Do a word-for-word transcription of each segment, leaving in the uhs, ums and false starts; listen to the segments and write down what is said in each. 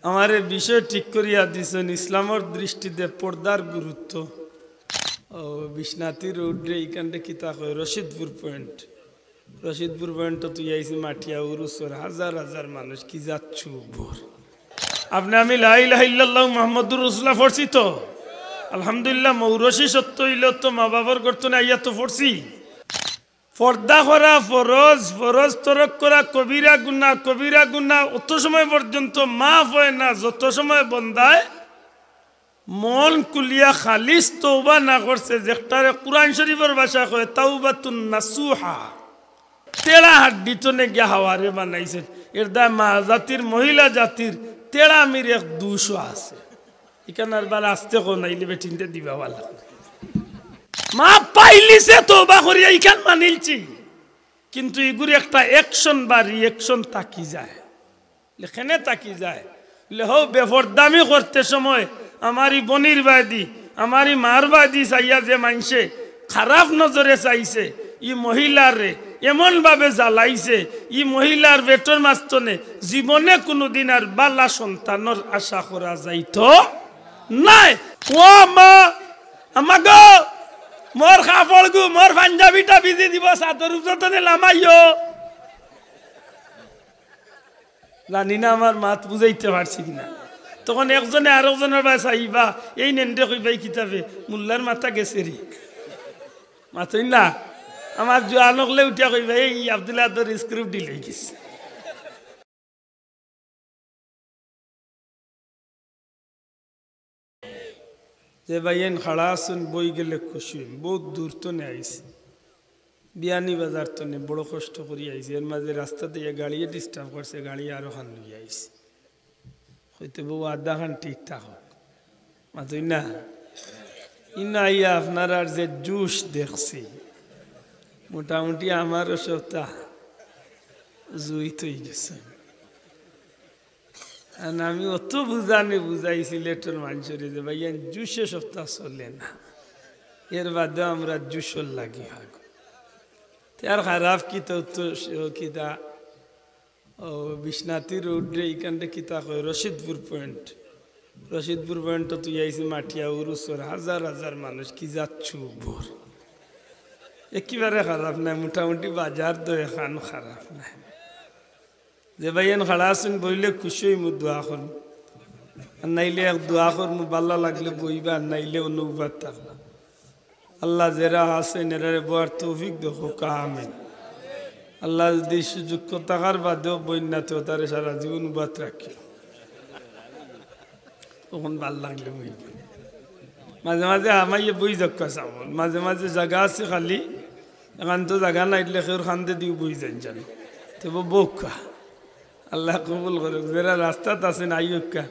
আমারে বিষয় ঠিক করিয়া দিছইন ইসলামর দৃষ্টিতে পর্দার গুরুত্ব। ও, বিশ্বনাথ রোডরে ইখানরে কিতা কয়? রশিদপুর পয়েন্ট। রশিদপুর পয়েন্ট তো তুই আইছি মাটিয়া উরুসর হাজার হাজার মানুষ কি যাচ্ছু ভোর। আপনে আমি লা ইলাহা ইল্লাল্লাহু মুহাম্মাদুর রাসূলুল্লাহ পড়ছি তো? আলহামদুলিল্লাহ, মৌরসি সত্য অইলে তো মা বাবার গর্ত থনে আইয়া তো পড়ছি। পর্দা করা ফরজ, ফরজ তরক করা কবিরা গুনাহ, কবিরা গুনাহ অত সময় পর্যন্ত মাফ হয় না, যত সময় বন্দায় মন খুলিয়া খালিস তওবা না করছে, যেটারে কুরআন শরীফর ভাষায় কয় তাওবাতুন নাসুহা। তেড়া হাড্ডি থনে গিয়া হাওয়ারে বানাইছে। এর দায় মা জাতির, মহিলা জাতির তেড়ামির এক দোষও আছে। ইখান আর বার আস্তে কও, নাইলে বেটিন্তে দিবা বালা। মা পাইলিছে তওবা করিয়া ইখান মানিলছি, কিন্তু ইগুর একটা অ্যাকশন বা রিঅ্যাকশন থাকি যায়। লেখেনে থাকি যায়। বলে, হো, বেফর্দামি করতে সময় আমার ই বনির বায়দি, আমার ই মার বায়দি চাইয়া যে মানষে খারাপ নজরে চাইছে, ই মহিলারে এমন ভাবে জ্বালাইছে, ই মহিলার পেটর মাঝ থনে জীবনে কুনুদিন আর বালা সন্তানর আশা করা যাইতো নায়। ও মা, আম্মা গো, মোর কাপড় গু, মোর পাঞ্জাবিটা ভিজি দিবো, চাদর উপর থনে লামাইও। জানি না আমার মাত বুঝাইতে পারছি কিনা। তখন একজনে আরকজনর বায় চাইবা, এই নেনরে কইবা, "ই কিতা বে, মোল্লার মাথা গেছে রে।" মাতইন না, আমার জোয়ান অকলে উঠিয়া কইবা, "এই আব্দুল আদর স্ক্রু ঢিল অই গেছে।" যে ভাইয়াইন খাড়া আছইন, বই গেলে খুশি অইন, বউত দূর থনে আইছি, বিয়ানীবাজার থনে বড় কষ্ট করি আইছি, এর মাঝে রাস্তাত গাড়িয়ে ডিস্টার্ব করছে, গাড়ি আরো খান লইয়া আইছি। কইতে বউ আধা খান ঠিক থাকউক, মাতইন না। ইনো আইয়া আপনারার যে জুশ দেখছি, মোটামুটি আমারও সবটা জুইত অই গেছে। আর আমি অত বুঝানি বুঝাইছি সিলেটর মানষরে যে ভাইয়াইন জুশে সবটা চলে না, এর বাদেও আমরা জুশর লাগি হাগু। তে আর খারাপ কিতা, উত্তর সে কিতা, ও, বিশ্বনাথ রোডরে ইখানরে কিতা কয়? রশিদপুর পয়েন্ট। রশিদপুর পয়েন্ট তো তুই আইছি মাটিয়া উরুসর হাজার হাজার মানুষ কি যাচ্ছু ভোর। একেবারে খারাপ নায়, মোটামুটি বাজার দোকান খারাপ নায়। যে ভাইয়াইন খাড়া আছইন, বইলে খুশি অইমু, দোয়া করমু। আর নাইলে এক দোয়া করমু, বালা লাগলে বইবা, আর নাইলে অনো উবাত থাকবা। আল্লাহ যেরা আছইন, এরারে বওয়ার তৌফিক দেও, কউক্কা আমিন। আল্লাহ যদি সুযোগ থাকার বাদেও বইন না, তে তারে সারা জীবন উবাত রাখিও। তখন বালা লাগলে বইবা। মাঝে মাঝে হামাইয়া বই যাউক্কা চাও, মাঝে মাঝে জাগা আছে খালি, এখান তো জাগা নাই, কেউর কান্দেদি বই যাইন যান, তে বউক্কা। আল্লাহ কবুল করউক। যেরা রাস্তাত আছইন, আইউক্কা।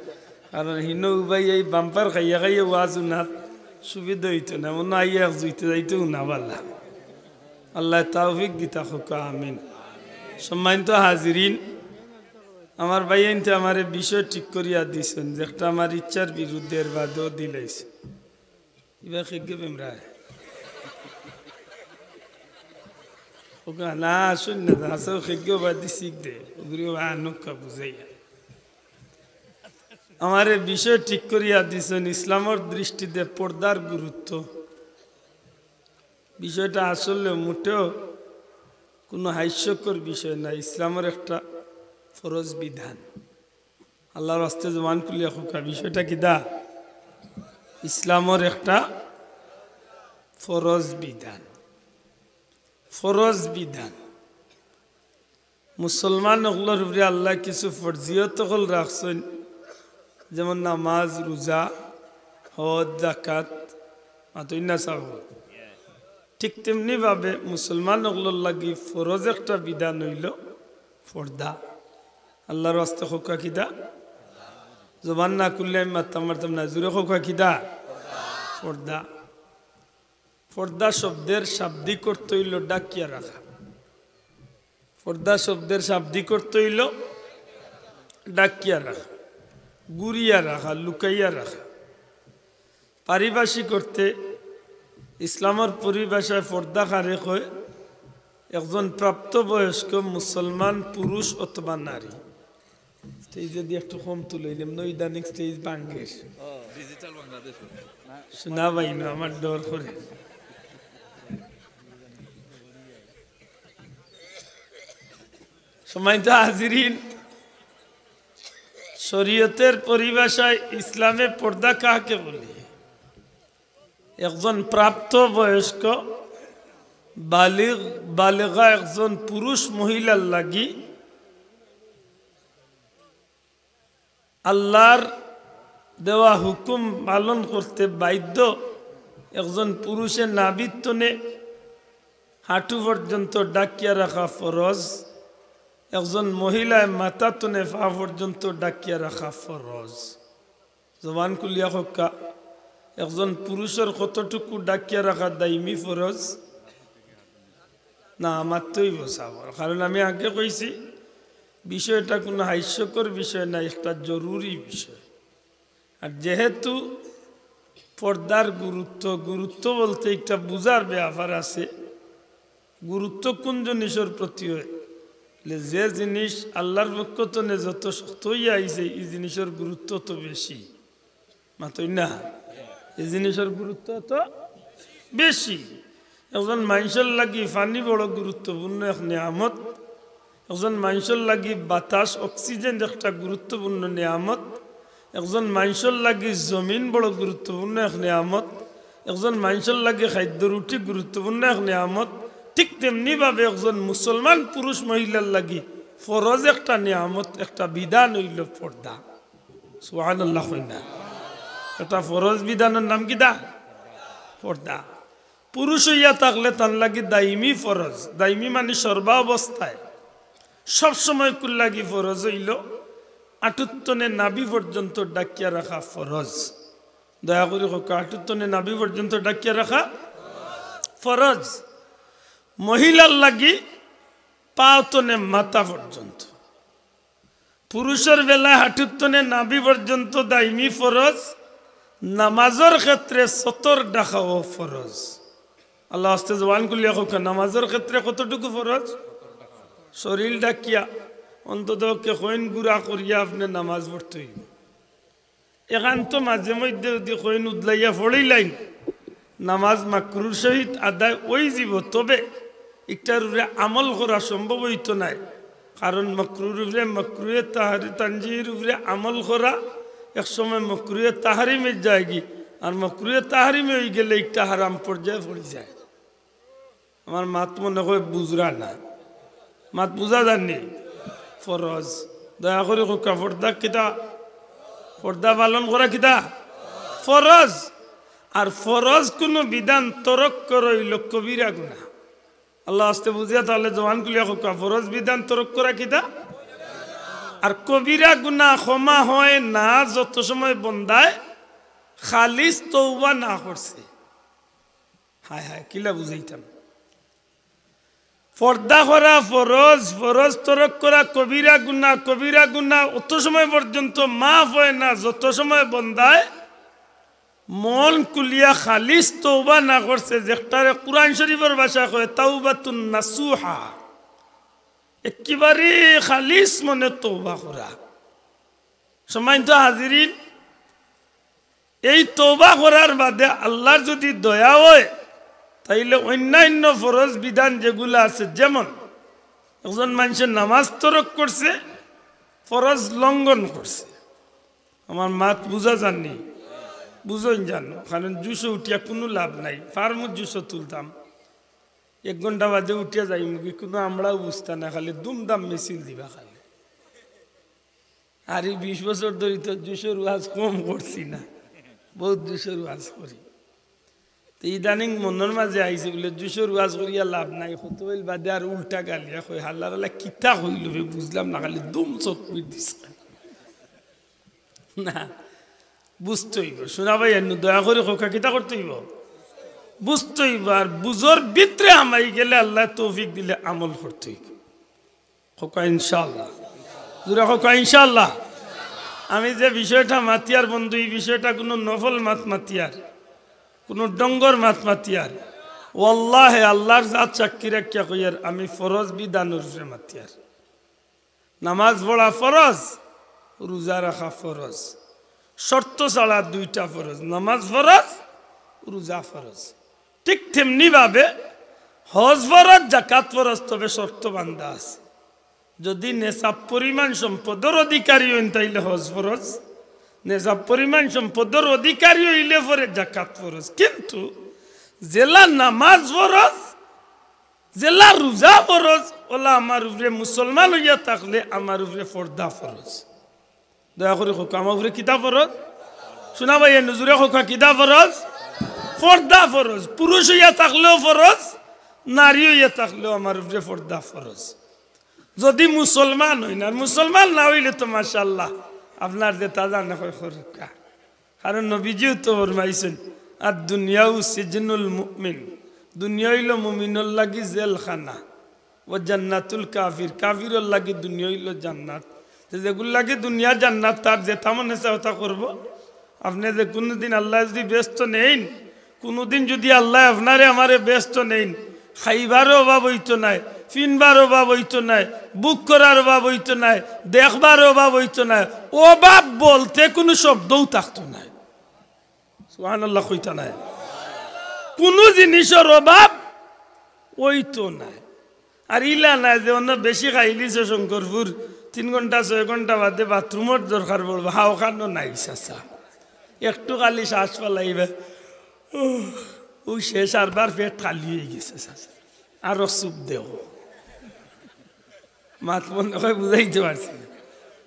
কারণ হিনো উবাই এই বাম্পার খাইয়া খাইয়া ওয়াজ হুনাত সুবিধা অইতো না। মনো আইয়া এক জুইতে যাইতে হুনা বালা। আল্লাহ তৌফিক দিতা কউক্কা, আমিন। সম্মানিত হাজিরিন, আমার ভাইয়াইন্তে আমারে বিষয় ঠিক করিয়া দিছইন, যেটা আমার ইচ্ছার বিরুদ্ধে, এর বাদেও দিলাইছইন। ইবা খেগে বেমরা। ওগা না, আসুন না, আসো খেগে বাদি শিখ দে। ওগুলি বা আনুকা বুঝাইয়া। আমারে বিষয় ঠিক করিয়া দিছইন, ইসলামর দৃষ্টিতে পর্দার গুরুত্ব। বিষয়টা আসলে মোটেও কোনো হাস্যকর বিষয় না, ইসলামর একটা ফরজ বিধান। আল্লাহর ওয়াস্তে জবান খুলিয়া কউক্কা, বিষয়টা কিতা? ইসলামর একটা ফরজ বিধান। ফরজ বিধান। মুসলমান অকলর উপরে আল্লায় কিছু ফরজিয়ত অকল রাখছইন, যেমন নামাজ, রোজা, হজ, জাকাত, মাতইন না চাও। ঠিক তেমনি ভাবে মুসলমান অকলর লাগি ফরজ একটা বিধান অইলো পর্দা। আল্লাহর ওয়াস্তে কউক্কা কিতা? জবান না খুললে আমি মাততাম পারতাম না। জোরে কউক্কা কিতা? পর্দা। পর্দা শব্দের শাব্দিক অর্থ অইলো ঢাকিয়া রাখা। পর্দা শব্দের শাব্দিক অর্থ অইলো ঢাকিয়া রাখা, গুরিয়া রাখা, লুকাইয়া রাখা। পারিভাষিক অর্থে ইসলামর পরিভাষায় পর্দা কারে কয়? একজন প্রাপ্তবয়স্ক মুসলমান পুরুষ অথবা নারী। স্টেজে দিয়ে একটু কম তুলে নিলাম, নৈদানিক স্টেজ ভাঙ্গের। শোনা ভাই না, আমার ডর করে। সম্মানিত হাজিরিন, শরীয়তের পরিভাষায় ইসলামে পর্দা কাকে বলে? একজন প্রাপ্তবয়স্ক বালিগ, বালেগা একজন পুরুষ মহিলার লাগি আল্লাহর দেওয়া হুকুম পালন করতে বাধ্য। একজন পুরুষে নাভির তনে হাঁটু পর্যন্ত ঢাকিয়া রাখা ফরজ, একজন মহিলায় মাথা তনে পা পর্যন্ত ঢাকিয়া রাখা ফরজ। জবান খুলিয়া কউক্কা, একজন পুরুষর কতটুকু ঢাকিয়া রাখা দাইমি ফরজ? না, মাততে অইবো সাবর, কারণ আমি আগে কইছি, বিষয়টা কুনু হাস্যকর বিষয় না, একটা জরুরি বিষয়। আর যেহেতু পর্দার গুরুত্ব, গুরুত্ব বলতে একটা বুঝার ব্যাপার আছে, গুরুত্ব কুন জিনিসর প্রতি অয়? বলে, যে জিনিস আল্লাহর পক্ষ তনে যত শক্ত অইয়া আইছে, ই জিনিসর গুরুত্ব তো বেশি। মাতইন না? ই জিনিসর গুরুত্ব তো বেশি। একজন মানষর লাগি পানি বড় গুরুত্বপূর্ণ এক নিয়ামত, একজন মানষর লাগি বাতাস, অক্সিজেন একটা গুরুত্বপূর্ণ নিয়ামত, একজন মানষর লাগি জমিন বড় গুরুত্বপূর্ণ এক নিয়ামত, একজন মানষর লাগি খাদ্য রুটি গুরুত্বপূর্ণ এক নিয়ামত। ঠিক তেমনি ভাবে একজন মুসলমান পুরুষ মহিলার লাগি ফরজ একটা নিয়ামত, একটা বিধান অইলো পর্দা। সুবহানাল্লাহ কইন না। একটা ফরজ বিধানর নাম কিতা? পর্দা। পুরুষ অইয়া থাকলে তান লাগি দাইমি ফরজ, দাইমি মানে সর্বাবস্থায়, সব সময় কুন লাগি ফরজ অইলো আটুর তনে নাভি পর্যন্ত ঢাকিয়া রাখা ফরজ। দয়া করি কউক্কা, আটুর তনে নাভি পর্যন্ত ঢাকিয়া রাখা ফরজ। মহিলার লাগি পাও তনে মাথা পর্যন্ত। পুরুষর বেলায় হাঁটুর তনে নাভি পর্যন্ত দাইমি ফরজ, নামাজর ক্ষেত্রে সতর ঢাকাও ফরজ। আল্লাহ আস্তে জবান খুলিয়া কউক্কা, নামাজর ক্ষেত্রে কতটুকু ফরজ? শরীর ঢাকিয়া, অন্তত পক্ষে কইন গুড়া করিয়া আপনে নামাজ পড়তে অইবো। এখান তো মাঝে মধ্যে যদি কইন উদলাইয়া পড়িলাইন, নামাজ মাকরুর সহিত আদায় অইযিবো, তবে ইটার উপরে আমল করা সম্ভব অইতো নায়। কারণ মাকরুর উপরে, মাকরুহে তাহারি-, তানজিহির উপরে আমল করা এক সময় মাকরুহে তাহারিমে যায়গি, আর মাকরুহে তাহারিমে অইগেলে ইটা হারাম পর্যায়ে পড়ি যায়। আমার মাত মনে অয় বুঝরা না, মাত বুঝা যার নি? ফরজ। দয়া করি কউক্কা, পর্দা কিতা? পর্দা পালন করা কিতা? ফরজ। আর ফরজ কুনু বিধান তরক করা অইলো কবিরা গুনাহ। আল্লাহ আস্তে বুঝিয়া থাকলে জবান খুলিয়া কউক্কা, ফরজ বিধান তরক করা কিতা? আর কবিরা গুনাহ ক্ষমা হয় না যত সময় বন্দায় খালিস তওবা না করছে। হায় হায়, কিলা বুঝাইতাম? পর্দা করা ফরজ, ফরজ তরক করা কবিরা গুনাহ, কবিরা গুনাহ অত সময় পর্যন্ত মাফ হয় না যত সময় বন্দায় মন খুলিয়া খালিস তওবা না করছে, যেটারে কুরআন শরীফর ভাষায় কয় তাওবাতুন নাসুহা, একেবারে খালিস মনে তওবা করা। সম্মানিত হাজিরিন, এই তওবা করার বাদে আল্লাহর যদি দয়া হয়, তাইলে অন্যান্য ফরজ বিধান যেগুলা আছে, যেমন একজন মানষে নামাজ তরক করছে, ফরজ লঙ্ঘন করছে। আমার মাত বুঝা যার নি? বুঝইন যার নি, কারণ জুশো উঠিয়া কুনু লাভ নাই। ফার্মর জুশো তুলতাম, এক ঘন্টা বাদে উঠিয়া যাইমুগি, কুনু আমরাও বুঝতা না, খালি দুমদাম মিছিল দিবা খালি। আর ই বিশ বছর ধরি তো জুশর ওয়াজ কম করছি না, বউত জুশর ওয়াজ করি। তো ইদানিং মনর মাঝে আইছে বুলে জুশর ওয়াজ করিয়া লাভ নাই, কত অইল বাদে আর উল্টা গালিয়া কয়, "হালার হালা কিতা কইলো বে, বুঝলাম না, খালি দুম চকবির দিছে।" না, বুঝতে অইবো। শোনা ভাই, এমনি দয়া করি কউক্কা, কিতা করতে অইবো? বুঝতে অইবো। আর বুঝর ভিতরে হামাই গেলে আল্লায় তৌফিক দিলে আমল করতে অইবো। কউক্কা ইনশাআল্লাহ। জোরে কউক্কা ইনশাআল্লাহ। আমি যে বিষয়টা মাতিয়ার বন্ধু, ই বিষয়টা কুনু নফল মাত মাতিয়ার, কুনু ডঙ্গর মাত মাতিয়ার। ওয়াল্লাহে আল্লাহর জাত সাক্ষী রাখিয়া কইয়ার, আমি ফরজ বিধানর উপরে মাতিয়ার। নামাজ পড়া ফরজ, রোজা রাখা ফরজ। শর্ত ছাড়া দুইটা ফরজ, নামাজ ফরজ, রোজা ফরজ। ঠিক তেমনি ভাবে হজ ফরজ, জাকাত ফরজ, তবে শর্ত বান্ধা আছে। যদি নেশাব পরিমাণ সম্পদর অধিকারী অইন, তাইলে হজ ফরজ। নেশাব পরিমাণ সম্পদর অধিকারী অইলে পরে জাকাত ফরজ। কিন্তু যেলা নামাজ ফরজ, যেলা রোজা ফরজ, ওলা আমার উপরে, মুসলমান অইয়া থাকলে আমার উপরে পর্দা ফরজ। দয়া করি কউক্কা, আমার উপরে কিতা ফরজ? শুনা ভাই, এ নজুরে কউক্কা, কিতা ফরজ? পর্দা ফরজ। পুরুষ অইয়া থাকলেও ফরজ, নারী অইয়া থাকলেও আমার উপরে পর্দা ফরজ। যদি মুসলমান অইন, আর মুসলমান না অইলে তো মাশাআল্লাহ, আপনার যেতা জানে কয় করউক্কা। কারণ নবীজিও তো ফরমাইছইন, "আদ দুনিয়াউ সিজনুল মুমিন", দুনিয়া অইলো মুমিনর লাগি জেলখানা, "ওয়া জান্নাতুল কাফির", কাফিরর লাগি দুনিয়া অইলো জান্নাত। তে যেগুর লাগি দুনিয়া জান্নাত, তার যেতা মনে চায় ওতা করবো। আপনে যে কুনুদিন আল্লায় যদি বেহেস্তো নেইন, কুনুদিন যদি আল্লায় আপনারে আমারে বেহেস্তো নেইন, খাইবারও অভাব অইতো নায়, ফিনবারও অভাব অইতো নায়, বুক করার অভাব অইতো নায়, দেখবারও অভাব অইতো নায়। অভাব বলতে কুনু শব্দও থাকতো নায়। সুবহানাল্লাহ কইতা নায়। কুনু জিনিসর অভাব অইতো নায়। আর ইলা নায় যে অন্য বেশি খাইলিছে শঙ্করপুর, তিন ঘন্টা ছয় ঘন্টা বাদে বাথরুমর দরকার পড়বো, হাওখানো নাই চাচা। একটু খালি শ্বাস ফালাইবা, উহ, অউ শেষ, আরবার পেট খালি অইগেছে চাচা। আরো চুপ দেও। মাত মনে কয় বুঝাইতে পারছি না।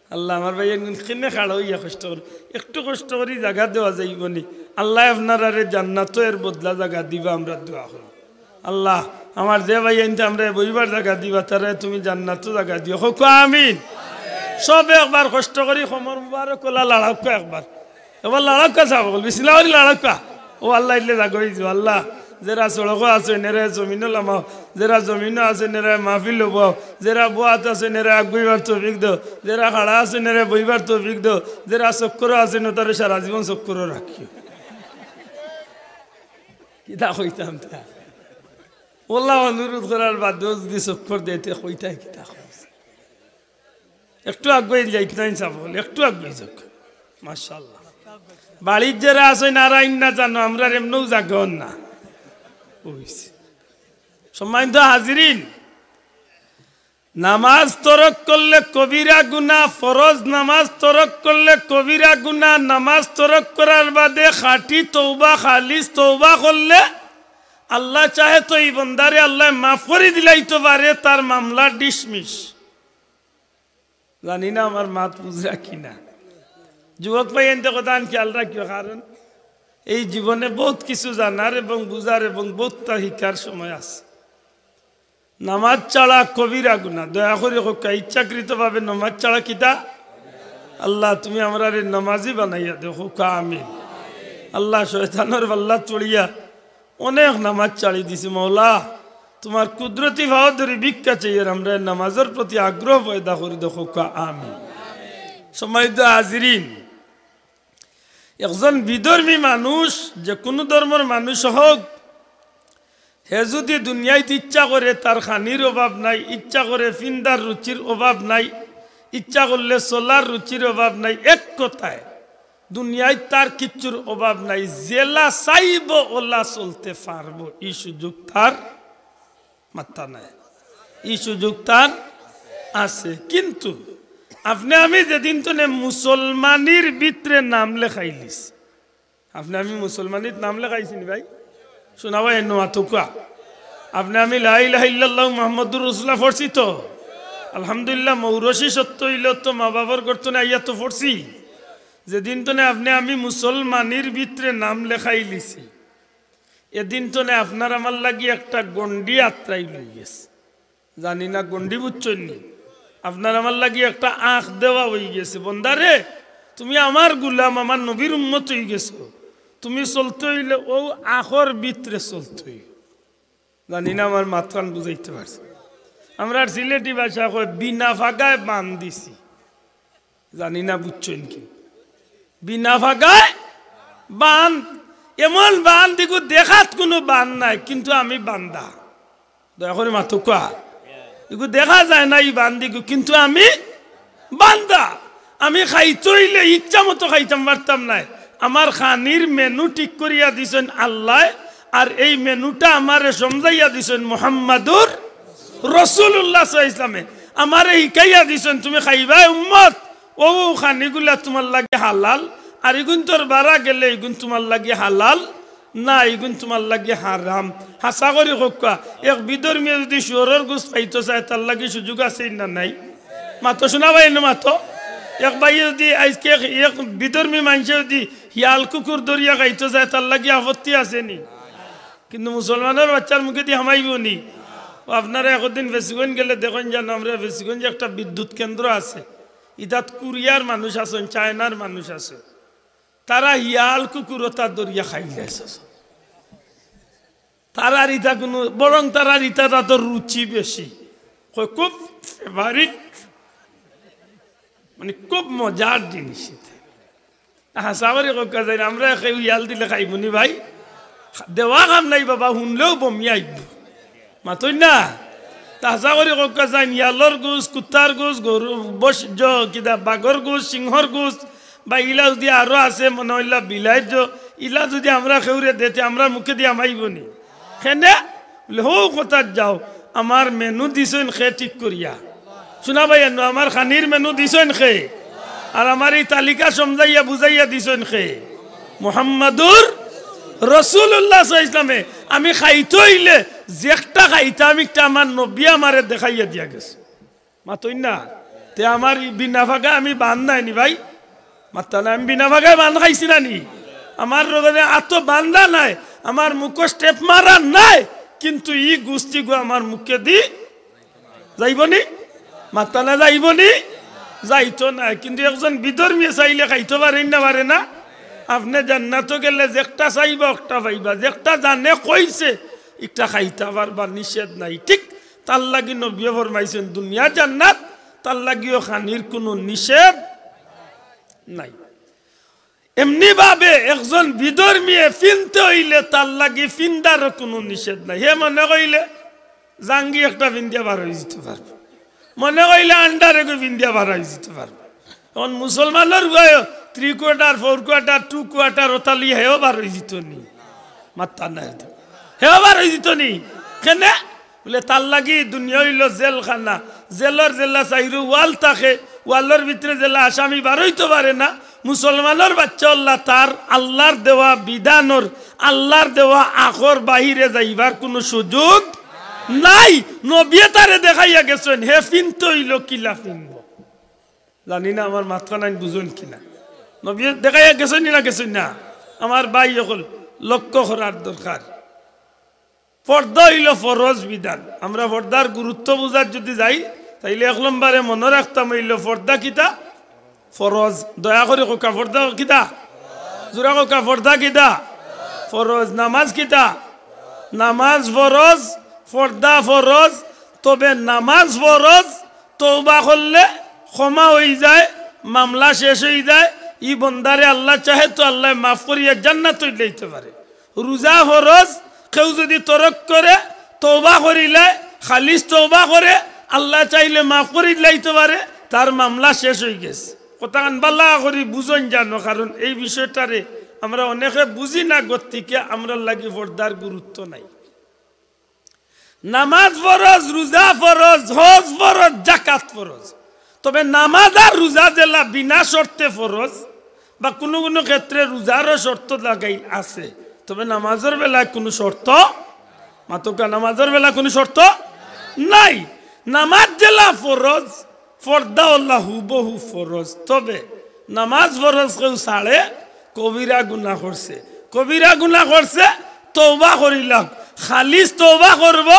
আল্লাহ, আমার ভাই একদিন কেনে খাড়া অইয়া কষ্ট করি, একটু কষ্ট করি জাগা দেওয়া যাইবো নি। আল্লায় আপনারারে জান্নাতো এর বদলা জাগা দিবা, আমরা দোয়া করি। আল্লাহ, আমার যে ভাইয়াইন্তে আমরারে বইবার জাগা দিবা, তারারে তুমি জান্নাতো জাগা দিও। কউক্কা আমিন। সবে একবার কষ্ট করি কমর মুবারক ওলা লাড়াউক্কা একবার। এবার লাড়াউক্কা চাব, বিসমিল্লাহ করি লাড়াউক্কা। ও আল্লাহ, ইলে জাগা অইযিবো। আল্লাহ, যেরা সড়কো আছইন এরা জমিনো লামাও, যেরা জমিনো আছইন এরা মাহফিলো বও, যেরা বওয়াত আছইন এরা আগুইবার তৌফিক দেও, যেরা খাড়া আছইন এরা বইবার তৌফিক দেও, যেরা চক্করো আছইন তারারে সারা জীবন চক্করো রাখিও। কিতা কইতাম তা? ওলা অনুরোধ করার বাদেও যদি চক্কর দেয়, তে কইতায় কিতা কইছে? একটু আগুয়াই যাইত না ইনসাফ অইলে, একটু আগুয়াই যাউক। মাশাআল্লাহ। বাড়িত যেরা আছইন, আর আইন না জানো, আমরার এমনেও জাগা অর না। অইছে। সম্মানিত হাজিরিন, নামাজ তরক করলে কবিরা গুনা, ফরজ নামাজ তরক করলে কবিরা গুনা, নামাজ তরক করার বাদে খাঁটি তৌবা, খালিস তৌবা করলে আল্লাহ চাহে তো ই বন্দারে আল্লায় মাফ করি দিলাইতো পারে, তার মামলা ডিসমিস। জানি না আমার মাত বুঝরা কি না। যুবক ভাইয়াইন্তে কথাখান খেয়াল রাখিও, কারণ এই জীবনে বউত কিছু জানার এবং বুঝার এবং বউততা হিকার সময় আছে। নামাজ ছাড়া কবিরা গুনা। দয়া করি কউক্কা, ইচ্ছাকৃতভাবে নামাজ ছাড়া কিতা? আল্লাহ, তুমি আমরারে নামাজি বানাইয়া দেও, কউক্কা আমিন। আল্লাহ, শয়তানর পাল্লাত পড়িয়া অনেক নামাজ ছাড়ি দিছি। মওলা, তুমার কুদরতি পাও ধরি ভিক্ষা চাইয়ার, আমরার নামাজর প্রতি আগ্রহ পয়দা করি দেও, কউক্কা আমিন। সম্মানিত হাজিরিন, একজন বিধর্মী মানুষ, যে কুনু ধর্মর মানুষ হউক, হে যুদি দুনিয়াইত ইচ্ছা করে তার খানির অভাব নাই, ইচ্ছা করে ফিন্দার রুচির অভাব নাই, ইচ্ছা করলে চলার রুচির অভাব নাই, এক কথায় দুনিয়াইত তার কিচ্ছুর অভাব নাই, যেলা চাইবো ওলা চলতে পারবো, ই সুযোগ তার মাত্তা নাই, ই সুযোগ তার আছে। কিন্তু আপনে আমি যেদিন তনে মুসলমানির ভিতরে নাম লেখাইলিছি, আপনে আমি মুসলমানিত নাম লেখাইছি নি ভাই? শুনা ভাই, এনো আতুকা। আপনে আমি লা ইলাহা ইল্লাল্লাহু মুহাম্মাদুর রাসূলুল্লাহ পড়ছি তো? আলহামদুলিল্লাহ, মৌরসি সত্য অইলেও তো মা বাবার গর্ত তনে আইয়া তো পড়ছি। যেদিন তনে আপনে আমি মুসলমানির ভিতরে নাম লেখাইলিছি, এদিন তনে আপনার আমার লাগি একটা গন্ডি আত্রাই লইগেছে। জানি না গন্ডি বুঝছইন নি? আপনার আমার লাগি একটা আঁখ দেওয়া অইগেছে। বন্দারে, তুমি আমার গুলাম, আমার নবীর উম্মত অইগেছো। তুমি চলতে অইলে অউ আঁখর ভিতরে চলতে অইবো। জানি না আমার মাতখান বুঝাইতে পারছি। আমরার সিলেটি ভাষা কয়, "বিনা ফাগায় বান দিছি।" জানি না বুঝছইন কি? বিনা ফাগায় বান, এমন বান দিগু দেখাত কুনু বান নাই, কিন্তু আমি বান্দা। দয়া করি মাতুক্কা। ইগু দেখা যায় না ই বান দিগু, কিন্তু আমি বান্দা। আমি খাইতে অইলে ইচ্ছা মতো খাইতাম পারতাম নায়। আমার খানির মেনু ঠিক করিয়া দিছইন আল্লায়, আর এই মেনুটা আমারে সমজাইয়া দিছইন মুহাম্মাদুর রাসূলুল্লাহ সাল্লাল্লাহু আলাইহি ওয়াসাল্লামে। আমারে হিকাইয়া দিছইন, তুমি খাইবায় উম্মত, অউ খানিগুলা তুমার লাগি হালাল, আর ইগুইন্তর বারা গেলে ইগুইন তুমার লাগি হালাল না, ইগুইন তুমার লাগি হারাম। হাছা করি কউক্কা, এক বিধর্মীয়ে যুদি শুয়রর গুস্ত খাইতো চায়, তার লাগি সুযোগ আছে না নাই? মাতো শুনা ভাই, এনো মাতো। এক ভাইয়ে যুদি আইজকে এক, এক বিধর্মী মানষে যুদি হিয়াল কুকুর ধরিয়া খাইতো চায়, তার লাগি আপত্তি আছে নি? কিন্তু মুসলমানর বাইচ্চার মুখেদি হামাইবো নি? অউ আপনারা একদিন ফেঞ্চুগঞ্জ গেলে দেখইন যেন, আমরার ফেঞ্চুগঞ্জে একটা বিদ্যুৎ কেন্দ্র আছে, ইতাত কোরিয়ার মানুষ আছইন, চায়নার মানুষ আছে, তারা হিয়াল কুকুর অতা ধরিয়া খাইলাইছে। তারার ইতা কুনু, বরং তারার ইতা তাতর রুচি বেশি। কয়, খুব favourite, মানে, খুব মজার জিনিস ইতা। হাছা করি কউক্কা যাইন, আমরা কেউ হিয়াল দিলে খাইমু নি ভাই? দেওয়া কাম নাই বাবা, হুনলেউ বমি আইবো। মাতইন না? তে হাছা করি কউক্কা যাইন, হিয়ালর গুস্ত, কুত্তার গুস্ত, গরু, বস-, জ-, কিতা, বাঘর গুস্ত, সিংহর গুস্ত, বা ইলা যুদি আরো আছে, মনে অইলা বিলাইর জ-, ইলা যুদি আমরা কেউরে দেইতে, আমরার মুখেদি হামাইবো নি? কেনে? বুলে, হউ কথাত যাও, আমার মেনু দিছইন কে ঠিক করিয়া? শুনা ভাই, এনো আমার খানির মেনু দিছইন কে? আর আমার ই তালিকা সমজাইয়া বুজাইয়া দিছইন কে? মুহাম্মাদুর রাসূলুল্লাহ সাল্লাল্লাহু আলাইহি ওয়াসাল্লামে। আমি খাইতে অইলে যেকটা খাইতাম, ইকটা আমার নবীয়ে আমারে দেখাইয়া দিয়া গেছইন। মাতইন না? তে আমার ই বিনা ফাগায় আমি বান নাই নি ভাই? মাতইন না, আমি বিনা ফাগায় বান খাইছি না নি? আমার রোজনে আতো বান্ধা নাই, আমার মুখো step মারা নাই, কিন্তু ই গুস্ত ইগু আমার মুখেদি যাইবো নি? মাতইন না, যাইবো নি? যাইতো নায়। কিন্তু একজন বিধর্মীয়ে চাইলে খাইতো পারে না, পারে না? আপনে জান্নাতো গেলে যেকটা চাইবা, অকটা পাইবা। যেকটা জানে কইছে, ইকটা খাইতা পারবা, নিষেধ নাই। ঠিক তার লাগি নবীয়ে ফরমাইছইন, দুনিয়া জান্নাত, তার লাগিও খানির কুনু নিষেধ নাই। এমনি ভাবে একজন বিধর্মীয়ে ফিনতে অইলে তার লাগি ফিন্দারও কুনু নিষেধ নাই। হে মনে কইলে জাঙ্গি একটা ফিন্দিয়া বার অইযিতো পারবো, মনে কইলে আন্ডার এগু ফিন্দিয়া বার অইযিতো পারবো। অখন মুসলমানর পুয়ায়ও three quarter, four quarter, two quarter অতা লইয়া হেও বার অইযিতো নি? মাতইন না তো। হেও বার অইযিতো নি? কেনে? বুলে, তার লাগি দুনিয়া অইলো জেলখানা। জেলর যেলা চাইরু ওয়াল থাকে, ওয়ালর ভিতরে যেলা আসামি বার অইতো পারে না, মুসলমানর বাইচ্চা অকললা তার আল্লার দেওয়া বিধানর, আল্লার দেওয়া আখর বাহিরে যাইবার কুনু সুযোগ নাই। নবীয়ে তারে দেখাইয়া গেছইন, হে ফিনতে অইলো কিলা ফিনবো। জানি না আমার মাতখান আইন বুঝইন কিনা। নবীয়ে দেখাইয়া গেছইন নি না গেছইন না? আমার ভাই অকল, লক্ষ্য করার দরকার। পর্দা অইলো ফরজ বিধান। আমরা পর্দার গুরুত্ব বুঝাত যুদি যাই, তাইলে এক নম্বরে মনো রাখতাম অইলো পর্দা কিতা? ফরজ। দয়া করি কউক্কা, পর্দা কিতা? জুরে কউক্কা, পর্দা কিতা? ফরজ। নামাজ কিতা? নামাজ ফরজ, পর্দা ফরজ। তবে নামাজ ফরজ, তওবা করলে ক্ষমা অইযায়, মামলা শেষ অইযায়। ই বন্দারে আল্লায় চাহে তো আল্লায় মাফ করিয়া জান্নাতো লইতো পারে। রুজা ফরজ, কেউ যুদি তরক করে, তওবা করিলায়, খালিস তওবা করে, আল্লায় চাইলে মাফ করিলাইতো পারে, তার মামলা শেষ অইগেছে। কথাখান ভালা করি বুঝইন জানো, কারণ এই বিষয়টারে আমরা অনেকে বুঝি না, গতিকে আমরার লাগি পর্দার গুরুত্ব নাই। নামাজ ফরজ, রুজা ফরজ, হজ ফরজ, জাকাত ফরজ। তবে নামাজ আর রুজা যেলা বিনা শর্তে ফরজ, বা কুনু কুনু ক্ষেত্রে রুজারও শর্ত লাগাইল আছে, তবে নামাজর বেলায় কুনু শর্ত, মাতউক্কা, নামাজর বেলায় কুনু শর্ত নাই। নামাজ যেলা ফরজ, পর্দা অলা হুবহু ফরজ। তবে নামাজ ফরজ কেউ ছাড়ে, কবিরা গুনা করছে। কবিরা গুনা করছে, তওবা করিলাউক। খালিস তওবা করবো,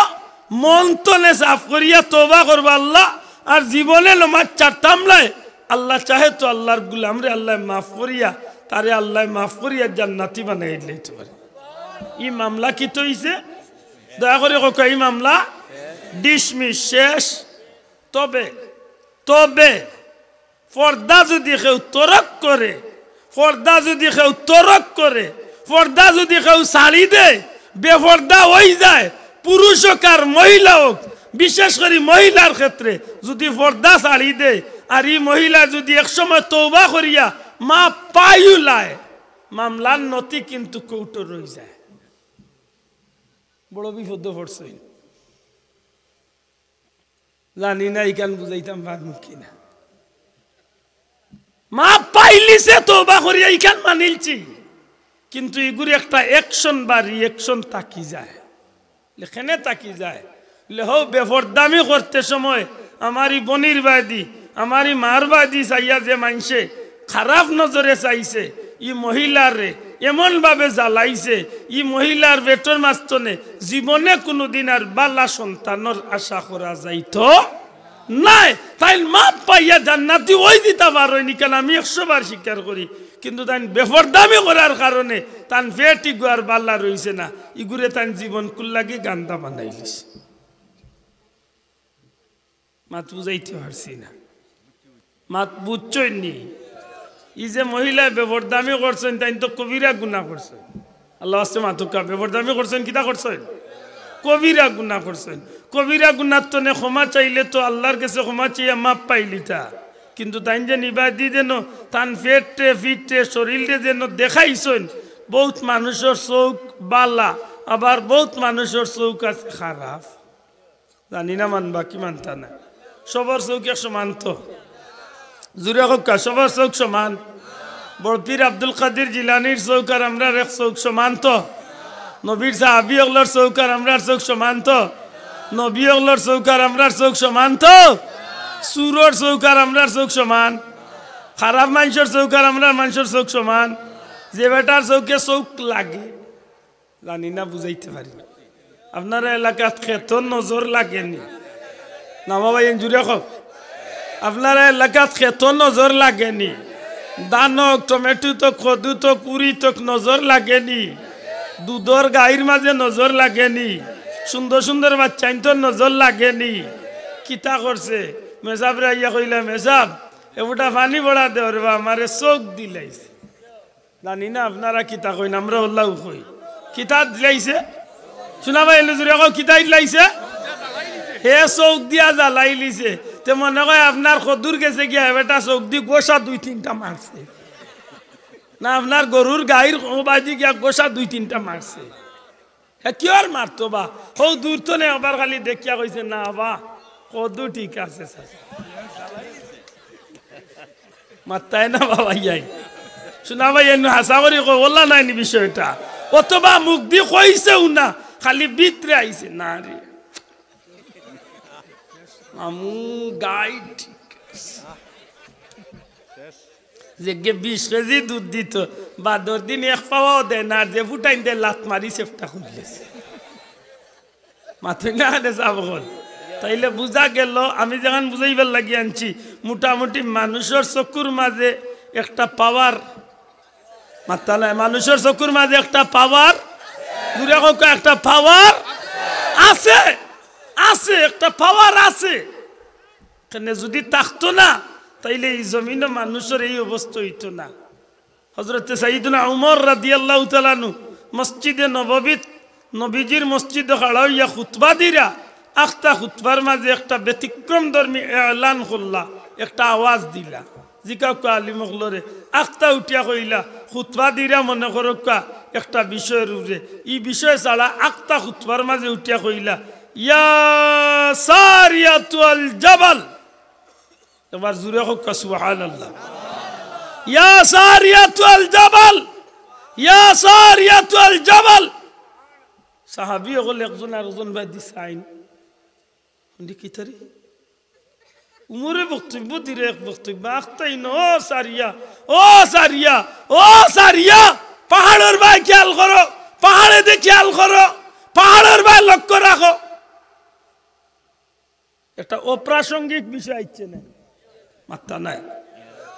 মন তনে সাফ করিয়া তওবা করবো আল্লাহ, আর জীবনে নমাজ ছাড়তাম নায়। আল্লায় চাহে তো আল্লার গুলামরে আল্লায় মাফ করিয়া, তারে আল্লায় মাফ করিয়া জান্নাতি বানাইলাইতো পারে। ই মামলা কিতা অইছে? দয়া করি কউক্কা, ই মামলা ডিসমিস, শেষ। তবে, তবে পর্দা যুদি কেউ তরক করে, পর্দা যুদি কেউ তরক করে, পর্দা যুদি কেউ ছাড়ি দেয়, বেপর্দা অইযায়, পুরুষ অউক আর মহিলা অউক, বিশেষ করি মহিলার ক্ষেত্রে যুদি পর্দা ছাড়ি দেয়, আর ই মহিলা যুদি এক সময় তওবা করিয়া মাফ পাইও লায়, মামলার নথি কিন্তু কোর্টো রই যায়। বড় বিপদো পড়ছইন। জানি না ইখান বুঝাইতাম পারমু কি না। মাফ পাইলিছে তওবা করিয়া, ইখান মানিলছি, কিন্তু ইগুর একটা action বা reaction থাকি যায়। লে কেনে থাকি যায়? লে হউ বেপর্দামি করতে সময় আমার ই বইনর বায়দি, আমার ই মার বায়দি চাইয়া যে মানষে খারাপ নজরে চাইছে, ই মহিলারে এমন ভাবে জ্বালাইছে, ই মহিলার পেটর মাঝখানে জীবনে কুনুদিন আর বালা সন্তানর আশা করা যাইতো নায়। তাইন মাফ পাইয়া জান্নাতি অই যিতা পারইন, ইখান আমি একশো বার স্বীকার করি, কিন্তু তাইন বেপর্দামি করার কারণে তান পেট ইগু আর বালা রইছে না, ইগুরে তান জীবনকুর লাগি গান্দা বানাইলিছে। মাত বুঝাইতে পারছি না। মাত বুঝছইন নি? ই যে মহিলায় বেপর্দামি করছইন, তাইন তো কবিরা গুনা করছইন। আল্লাহ আস্তে মাতুক্কা, বেপর্দামি করছইন, কিতা করছইন? কবিরা গুনা করছইন। কবিরা গুনার তনে ক্ষমা চাইলে তো আল্লার গেছে ক্ষমা চাইয়া মাফ পাইলিতা। কিন্তু তাইন যে নিবাদি যেন তান পেটরে, পিঠরে, শরীররে যেন দেখাইছইন, বউত মানুষর চউখ বালা, আবার বউত মানুষর চউখ আছে খারাপ। জানি না মানবা কি মানতা না। সবর চউখ এক সমান তো? জুরে কউক্কা, সবর চউখ সমান? বড় পীর আব্দুল কাদির জিলানীর চউখ আর আমরার এক চউখ সমান তো? নবীর সাহাবী অকলর চউখ আর আমরার চউখ সমান তো? নবী অকলর চউখ আর আমরার চউখ সমান তো? চুরর চউখ আর আমরার চউখ সমান? খারাপ মানষর চউখ আর আমরার মানষর চউখ সমান? যে বেটার চউখে চউখ লাগে, জানি না, বুঝাইতে পারি না। আপনারা এলাকাত খেতর নজর লাগেনি? না বাবা, এন জুরে কও। আপনারা এলাকাত খেতর নজর লাগেনি? ধান অক, টমেটো তক, কদু তক, উরি তক নজর লাগেনি? দুধর গাইর মাঝে নজর লাগেনি? সুন্দর সুন্দর বাচ্চাইন্তর নজর লাগেনি? কিতা করছে? মেসাবরে আইয়া কইলা, "মেসাব, এবুটা পানি পড়া দেও রে বা, আমারে চউখ দিলাইছে।" জানি না আপনারা কিতা কইন, আমরা অলাউ কই। কিতা দিলাইছে? শুনা ভাই, এনে জুরে কও, কিতা দিলাইছে? হে চউখ দিয়া জ্বালাইলিছে। তে মনে কয় আপনার কদুর গেছে গিয়া হে বেটা চউখ দি গোসা দুই তিনটা মারছে। না, আপনার গরুর গাইর ও বায়দি গিয়া গোসা দুই তিনটা মারছে। হে কিওর মারতো বা? হউ দূর তনে একবার খালি দেখিয়া কইছে, "না বা, কদু ঠিক আছে, চাচা।" মাত্তায় না বাবা ইয়াই। শুনা ভাই, এনু হাছা করি কও, অলা নায়নি বিষয়টা। অথবা মুখদি কইছেউ না, খালি ভিতরে আইছে, "না রে, মামু, গাই ঠিক আছে।" যেগে বিশ কেজি দুধ দিতো, বাদর দিন এক পাওয়াও দেয় না, আর যে ফুটাইন দেয় লাত মারি সেফটা করিলিছে। মাতইন না কেনে সাব অকল? তাইলে বুঝা গেল, আমি যেখান বুঝাইবার লাগি আনছি, মোটামুটি মানুষর চকুর মাঝে একটা power, মাত্তা নাই, মানুষর চকুর মাঝে একটা power, জুরে কউক্কা, একটা power আছে, আছে, একটা power আছে। কেনে যুদি থাকতো না, তাইলে ই জমিনো মানুষর এই অবস্থা অইতো না। হজরতে সাইয়্যিদুনা উমর রাদিয়াল্লাহু তাআলা আনহু মসজিদে নববীত, নবীজির মসজিদো খাড়া অইয়া খুতবা দিরা, আখতা খুতবার মাঝে একটা ব্যতিক্রমধর্মী এলান করলা, একটা আওয়াজ দিলা। জিকাউক্কা আলিম অকলরে, আখতা উঠিয়া কইলা, খুতবা দিরা মনে করউক্কা একটা বিষয়র উপরে, ই বিষয় ছাড়া আখতা খুতবার মাঝে উঠিয়া কইলা, "ইয়া সারিয়াতু আল জাবাল।" একবার জুরে কউক্কা, "সুবহানাল্লাহ।" "ইয়া সারিয়াতু আল জাবাল, ইয়া সারিয়াতু আল জাবাল।" সাহাবী অকল একজন আরকজন বায়দি চাইন। হুনদি কিতারে? উমরে বক্তব্য দিরা, এক বক্তব্য, আখতাইন, "ও সারিয়া, ও সারিয়া, ও সারিয়া, পাহাড়র বায় খেয়াল করো, পাহাড়েদি খেয়াল করো, পাহাড়র বায় লক্ষ্য রাখো।" একটা অপ্রাসঙ্গিক বিষয় আইছে না, মাত্তা নাই।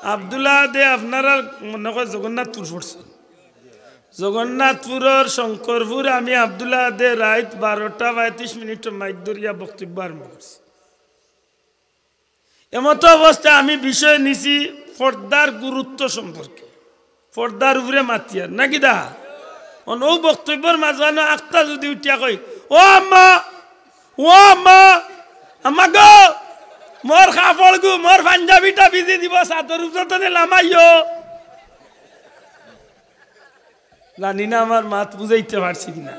আব্দুল্লাহ দে আপনারা মনে কয় জগন্নাথপুর পড়ছইন। জগন্নাথপুরর শঙ্করপুর আমি আব্দুল্লাহ দে রাইত বারোটা পঁয়ত্রিশ মিনিট মাইক ধরিয়া বক্তব্য আরম্ভ করছি। এমতো অবস্থা আমি বিষয় নিছি পর্দার গুরুত্ব সম্পর্কে। পর্দার উপরে মাতিয়ার নাকি দা? অন অউ বক্তব্যর মাঝখানো আখতা যুদি উঠিয়া কই, "ও আম্মা, ও আম্মা, আম্মা গো, মোর কাপড়গু, মোর পাঞ্জাবিটা ভিজি দিব, চাদর উজতনে লামাইও। জানি না আমার মাত বুঝাইতে পারছি কিনা।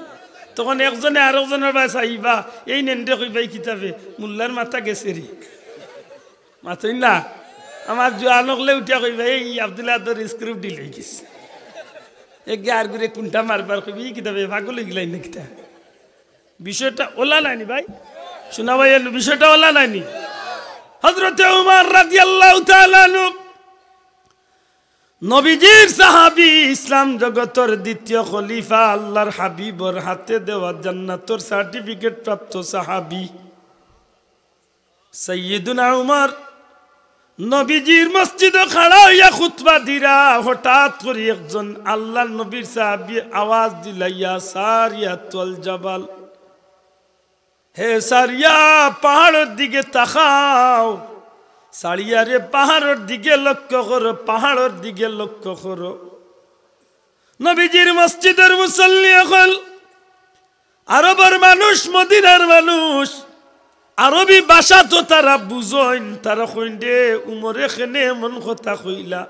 তখন একজনে আরকজনর বায় চাইবা, এই নেন্ডে কইবা, "ই কিতাবে মোল্লার মাথা গেছে রে।" মাতইন না। আমার জোয়ান অকলে উঠিয়া কইবা, "এই আব্দুল আদর স্ক্রিপ্ট ঢিল অই গেছে।" এগে আর গুরে কুনটা মারবার কইবা, "ই কিতাবে পাগল অই গেলাইন না কিতা?" বিষয়টা ওলা নায়নি ভাই? শোনা ভাই, এর বিষয়টা ওলা নায়নি? হযরতে উমর রাদিয়াল্লাহু তাআলা আনহু নবীজির সাহাবী, ইসলাম জগতর দ্বিতীয় খলিফা, আল্লাহর হাবিবর হাতে দেওয়া জান্নাতর সার্টিফিকেট প্রাপ্ত সাহাবী। সাইয়্যিদুনা উমর নবীজির মসজিদো খাড়া অইয়া খুতবা দিরা, হঠাৎ করি একজন আল্লাহর নবীর সাহাবী আওয়াজ দিলা, "ইয়া সারিয়াতুল জাবাল, হে সারিয়া, পাহাড়র দিকে তাকাও। সারিয়া রে, পাহাড়র দিকে লক্ষ্য করো, পাহাড়র দিকে লক্ষ্য করো।" নবীজির মসজিদর মুসল্লি অকল, আরবর মানুষ, মদিনার মানুষ, আরবি ভাষা তো তারা বুঝইন, তারা কইন, "রে উমরে কেনে এমন কথা কইলা?"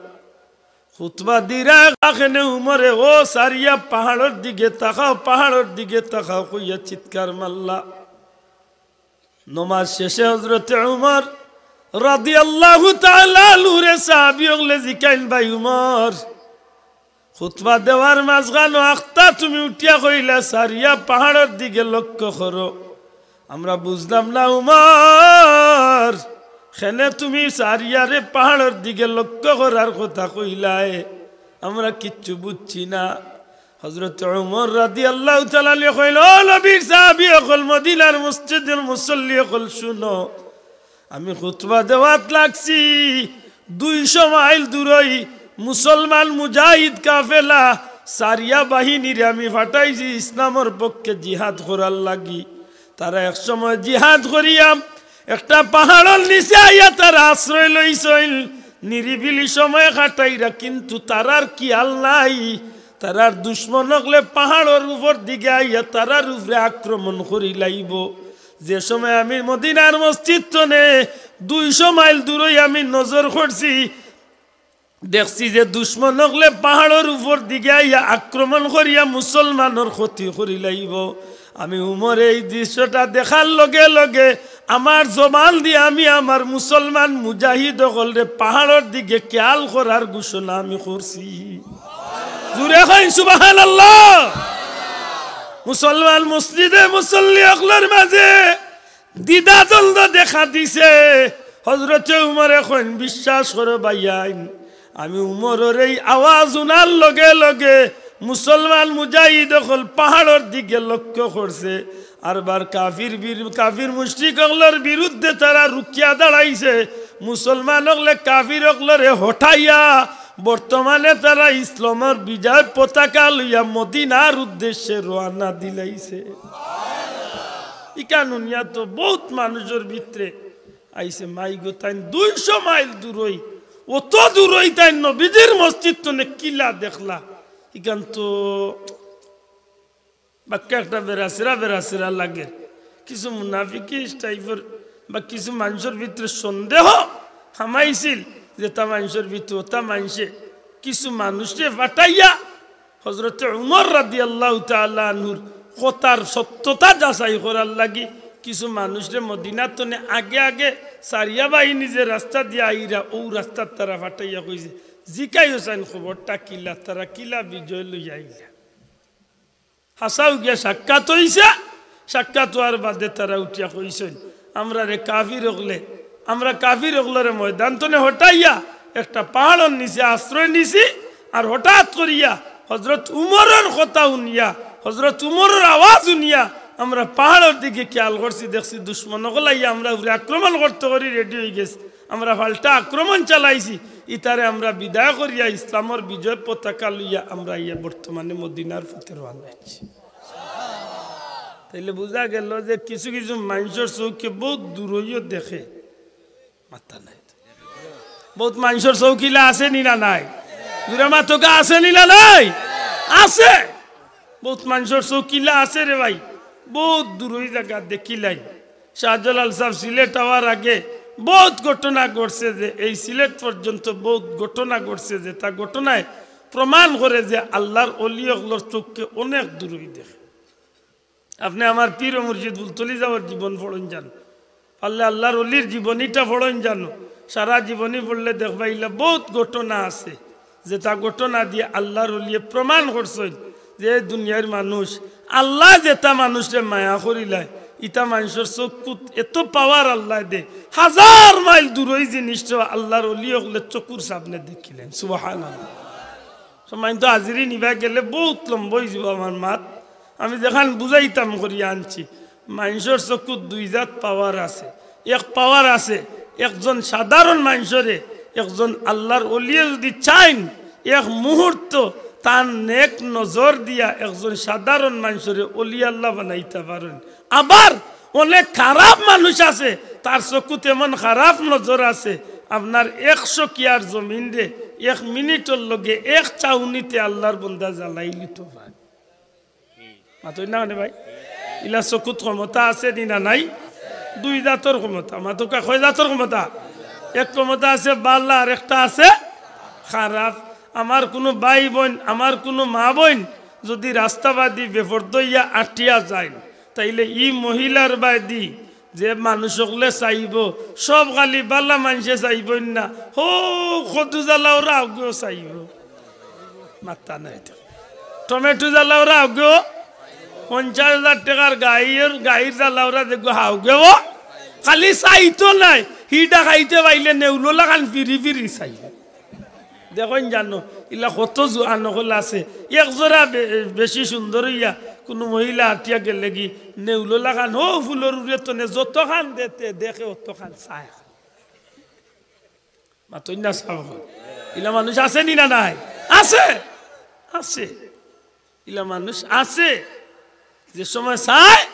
খুতবা দিরা কেনে উমরে, "ও সারিয়া, পাহাড়র দিকে তাকাও, পাহাড়র দিকে তাকাও" কইয়া চিৎকার মারলা। নমাজ শেষে হযরতে উমর রাদিয়াল্লাহু তাআলা আনহুরে সাহাবী অকলে জিকাইন, "ভাই উমর, খুতবা দেওয়ার মাঝখানো আখতা তুমি উঠিয়া কইলা, 'সারিয়া পাহাড়র দিকে লক্ষ্য করো।' আমরা বুঝলাম না উমর, কেনে তুমি সারিয়ারে পাহাড়র দিকে লক্ষ্য করার কথা কইলায়, আমরা কিচ্ছু বুঝছি না।" হযরতে উমর রাদিয়াল্লাহু তাআলা আনহু কইলা, "ও নবীর সাহাবী অকল, মদিনার মসজিদর মুসল্লি অকল, শুনো, আমি খুতবা দেওয়াত লাগছি, দুইশো মাইল দূরই মুসলমান মুজাহিদ কাফেলা সারিয়া বাহিনীরে আমি পাঠাইছি ইসলামর পক্ষে জিহাদ করার লাগি। তারা এক সময় জিহাদ করিয়া একটা পাহাড়র নিচে আইয়া তারা আশ্রয় লইছইন, নিরিবিলি সময় কাটাইরা, কিন্তু তারার খিয়াল নাই, তারার দুশমন অকলে পাহাড়র উপর দিকে আইয়া তারার উপরে আক্রমণ করিলাইবো।" যে সময় আমি মদিনার মসজিদ তনে দুইশো মাইল দূরই আমি নজর করছি, দেখছি যে দুশমন অকলে পাহাড়র উপর দিকে আইয়া আক্রমণ করিয়া মুসলমানর ক্ষতি করিলাইবো। আমি উমরে এই দৃশ্যটা দেখার লগে লগে আমার জবান দিয়া আমি আমার মুসলমান মুজাহিদ অকলরে পাহাড়র দিকে খিয়াল করার ঘোষণা আমি করছি। জোরে কইন সুবহানাল্লাহ। মুসলমান মসজিদে মুসল্লি অকলর মাঝে দ্বিধাদ্বন্দ্ব দেখা দিছে। হযরতে উমরে কইন, "বিশ্বাস করো ভাইয়াইন, আমি উমরর এই আওয়াজ হুনার লগে লগে মুসলমান মুজাহিদ অকল পাহাড়র দিকে লক্ষ্য করছে, আরবার কাফির বীর-, কাফির মুশরিক অকলর বিরুদ্ধে তারা রুকিয়া দাঁড়াইছে, মুসলমান অকলে কাফির অকলরে হটাইয়া বর্তমানে তারা ইসলামর বিজয় পতাকা লইয়া মদিনার উদ্দেশ্যে রওয়ানা দিলাইছে।" ইখান হুনিয়া তো বউত মানুষর ভিতরে আইছে, "মাইগো, তাইন দুইশো মাইল দূরই, অত দূরই তাইন নবীজির মসজিদ তনে কিলা দেখলা?" ইখান তো বাক্কা একটা বেরাসিরা বেরাসিরা লাগে। কিছু মুনাফিকি টাইপর বা কিছু মানুষর ভিতরে সন্দেহ হামাইছিল, যেতা মানুষর ভিতরে অতা মানষে কিছু মানুষরে পাঠাইয়া হযরতে উমর রাদিয়াল্লাহু তাআলা আনহুর কথার সত্যতা যাচাই করার লাগি কিছু মানুষরে মদিনা তনে আগে আগে সারিয়া বাহিনী যে রাস্তা দিয়া আইরা, অউ রাস্তাত তারা পাঠাইয়া কইছে, "জিকাইও চাইন খবরটা কিলা, তারা কিলা বিজয় লইয়া আইলা।" হাছাউ গিয়া সাক্ষাৎ অইছে, সাক্ষাৎ অওয়ার বাদে তারা উঠিয়া কইছইন, "আমরারে কাফির অকলে, আমরা কাফির অকলরে ময়দান তনে হটাইয়া একটা পাহাড়র নিচে আশ্রয় নিছি, আর হঠাৎ করিয়া হযরত উমরর কথা হুনিয়া, হযরত উমরর আওয়াজ হুনিয়া আমরা পাহাড়র দিকে খিয়াল করছি, দেখছি দুশমন অকল আইয়া আমরার উপরে আক্রমণ করতে করি রেডি অইগেছে, আমরা পাল্টা আক্রমণ চালাইছি, ইতারে আমরা বিদায় করিয়া ইসলামর বিজয় পতাকা লইয়া আমরা আইয়া বর্তমানে মদিনার পথে রওয়ানা অইছি।" তাইলে বুঝা গেল যে কিছু কিছু মানষর চউখে বউত দূরইও দেখে, মাথা নাই। বউত মানষর চউখ ইলা আছে নি না নাই? জোরে মাতউক্কা, আছে নি না নাই? আছে। বউত মানষর চউখ ইলা আছে রে ভাই, বউত দূরই জাগা দেখিলাইন। শাহজালাল সাব সিলেট আওয়ার আগে বউত ঘটনা ঘটছে যে, এই সিলেট পর্যন্ত বউত ঘটনা ঘটছে যে, তা ঘটনায় প্রমাণ করে যে আল্লার অলি অকলর চউখে অনেক দূরই দেখে। আপনে আমার পীর ও মুর্শিদ ফুলতলি ছাবর জীবন পড়ইন যান, পারলে আল্লার অলির জীবনীটা পড়ইন যান, সারা জীবনী পড়লে দেখবা ইলা বউত ঘটনা আছে। যেটা ঘটনা দিয়া আল্লার অলিয়ে প্রমাণ করছইন যে দুনিয়ার মানুষ, আল্লায় যেটা মানুষরে মায়া করিলায়, ইটা মানষর চউখত এত power আল্লায় দে। হাজার মাইল দূরই জিনিসটা আল্লার অলি অকলে চউখর সামনে দেখিলাইন। সুবহানাল্লাহ। সম্মানিত হাজিরিন, ইবা গেলে বউত লম্বা অইযিবো আমার মাত। আমি যেখান বুঝাইতাম করিয়া আনছি, মানষর চউখত দুই জাত power আছে। এক power আছে, একজন সাধারণ মানষরে একজন আল্লার অলিয়ে যুদি চাইন, এক মুহূর্ত তান নেক নজর দিয়া একজন সাধারণ মানষরে অলি আল্লা বানাইতা পারইন। আবার অনেক খারাপ মানুষ আছে, তার চউখত এমন খারাপ নজর আছে, আপনার একশো কিয়ার জমিনরে এক মিনিটর লগে এক চাউনিতে আল্লার বন্দা জ্বালাইলিতো পারে। মাতইন না কেনে ভাই? ইলা চউখত ক্ষমতা আছে নি না নাই? দুই জাতর ক্ষমতা। মাতউক্কা, কয় জাতর ক্ষমতা? এক ক্ষমতা আছে বালা, আর একটা আছে খারাপ। আমার কুনু ভাই বইন, আমার কুনু মা বইন যুদি রাস্তাবাদি বেপর্দা অইয়া আটিয়া যাইন, তাইলে ই মহিলার বায়দি যে মানুষ অকলে চাইবো, সব খালি বালা মানষে চাইবইন না, হউ কদু জ্বালাওরা অগুও চাইবো। মাত্তা নাই তো। টমেটো জ্বালাওরা অগুও, পঞ্চাশ হাজার টেকার গাড়ির, গাড়ির জ্বালাওরা দেখবো হাউগেও, খালি চাইতো নায়, হিটা খাইতে পাইলে নেউলর লাখান ফিরি ফিরি চাইবো। দেখইন যানো, ইলা কত জুয়ান অকল আছে, এক জোড়া বে-, বেশি সুন্দর অইয়া কুনু মহিলা আটিয়া গেলেগি, নেউলর লাখান হউ ফুলর উরে তনে যতখান দেখে অতখান চায়। মাতইন না ছাব অকল। ইলা মানুষ আছে নি না নাই? আছে, আছে। ইলা মানুষ আছে। যে সময় চায়,